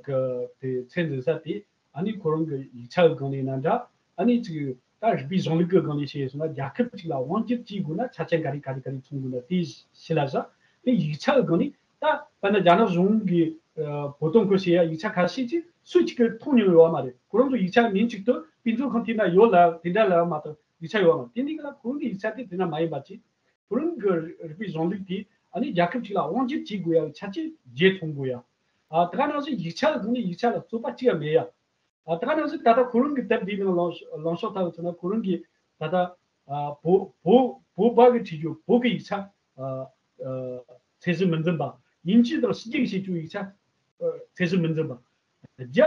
ཀྱི་དེ་ཚད་འཛིན་ས་དེ་ཨ་ནི་ཁོ་རང་གི་ཡིག་ཆ་གི་སྒང་ནས་ཡིན་ན་འདྲ། ཨ་ནི་ཅིག་ད་རིག་པའི་གཞུང་ལུགས་ཀྱི་སྒང་ནས་བཤད་སོང་ན་རྒྱལ་ཁབ་ཅིག་ལ་དབང་སྒྱུར་བྱེད་དགོས་ན་ཆ་རྐྱེན་ག་རེ་ག་རེ་ག་རེ་ཚང་དགོས་ན་དེ་ཞིག་ལ་བཞག་དེ་ཡིག་ཆ་གི་སྒང་ནས་ད་དཔེར་ན་རྒྱ་ནག་གཞུང་གི་ཨ་བོད་དོན་སྐོར་བཤད་ཡ་ཡིག་ཆ་ཁ་ཤས་ཅིག་སུ་གཅིག་གིས་མཐོང་མྱོང་ཡོད་པ་མ་རེད། ཁོ་རང་ཚོ་ཡིག་ཆ་མིང་གཅིག་ཏུ་དཔེ་མཛོད་ཁང་དེ་ན་ཡོད་ལབ་དེ་འདྲ་ལབ་མ་གཏོགས་ཡིག་ཆ་ཡོད་པ་མ་རེད། དེ་འདི་ག་ལ་ཁོ་རང་གི་ཡིག་ཆ་དེ་དེ་འདྲ་མ་ཡིན་པ་ཅིག་ཁོ་རང་གི་རིག་པའི་གཞུང་ལུགས་དེ་ཨ་ནི་རྒྱལ་ཁབ་ཅིག་ལ་དབང་སྒྱུར་བྱེད་དགོས་ཡ་ཆ་རྐྱེན་བརྗེ་ཐོང་དགོས་ཡ། ཨ་དེ་ག་ནང་བཞིན་ཡིག་ཆ་གི་སྒང་ནས་ཡིག་ཆ་ལ་རྩོད་པ་གཅིག་ཡང་མེད་ཡ། ཨ་དེ་ག་ནང་བཞིན་ད་ལྟ་ཁོ་རང་གི་དེབ་འདིའི་ནང་ལངས་ལངས་ཕྱོགས་ལྟ་བུ་མཚོན་ན་ཁོ་རང་གིས་ད་ལྟ་ཨ་བོད་བོད་བོད་པ་གི་བྲིས་རྒྱུ་བོད་ཀྱི་ཡིག་ཆ་ཨ་ཨ་ཚད་གཞི་མི་འཛིན་པ། དབྱིན་ཇི་དང་ཕྱི་རྒྱལ་གྱི་བྱེད་རྒྱུ་ཡིག་ཆ་ཨ་ཚད་གཞི་མི་འཛིན་པ། རྒྱ་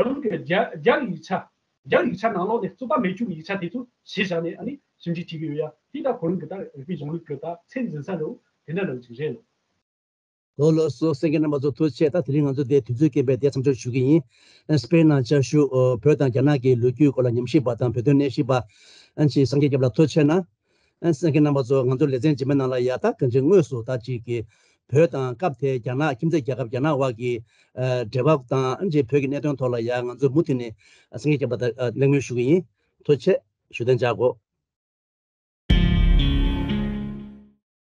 རང་གི་རྒྱ་རྒྱ་ཡིག་ཆ་རྒྱ་ཡིག་ཆ་ནང་ལོགས་ནས་རྩོད་པ་མེད་རྒྱུ་ཡིག་ཆ་དེ་ཚོ་གཞི་བཞག་ནས་ཨ་ནི་ཞིབ་འཇུག་བྱེད་ཀྱི་ཡོད་ཡ། དེ་ད་ཁོ་རང་གི་ད་རིག་པའི་གཞུང་ལུགས་ཀྱི་ད་ཚད་འཛིན་ས་འདྲ་བོ་དེ་འདྲ་འདྲ་བོ་ཅིག་རེད་ལ། ལོ་ལོ་སོ་གསན་མཁན་རྣམ་པ་ཚོ་ཐུགས་རྗེ་ཆེ། ད་དེ་རིང་ང་ཚོ་དེ་དུས་ཚོད་རྐྱེན་པས་དེ་མཚམས་འཇོག་ཞུ་གི་ཡིན། སྤེར་ན་བཅའ་བཞུགས་བོད་དང་རྒྱ་ནག་གི་ལོ་རྒྱུས་སྐོར་ལ་ཉམས་ཞིབ་པ་དང་བོད་དོན་གནས་ཞིབ་པ་ཨ་ཅེ་སངས་རྒྱས་སྐྱབས་ལ་ཐུགས་རྗེ་ཆེ་གནང་། ཨ་གསན་མཁན་རྣམ་པ་ཚོ་ང་ཚོ་ལེ་ཚན་རྗེས་མའི་ནང་ལ་ཡ་ད་གང་ཅི་དངོས་སུ་ད་ཅིག་གི་བོད་དང་སྐབས་དེ་རྒྱ་ནག་ཁྱིམ་མཚེས་རྒྱལ་ཁབ་རྒྱ་ནག་དབར་གྱི་ཨ་འབྲེལ་བ་དང་ཨ་ཅེ་བོད་ཀྱི་གནད་དོན་ཐོག་ལ་ཡ་ང་ཚོ་མུ་མཐུད་ནས་ཨ་སངས་རྒྱས་སྐྱབས་ལ་ད་ཨ་གླེང་མོལ་ཞུ་གི་ཡིན། ཐུགས་རྗེ་ཆེ། བཞུགས་གདན་འཇགས་དགོས།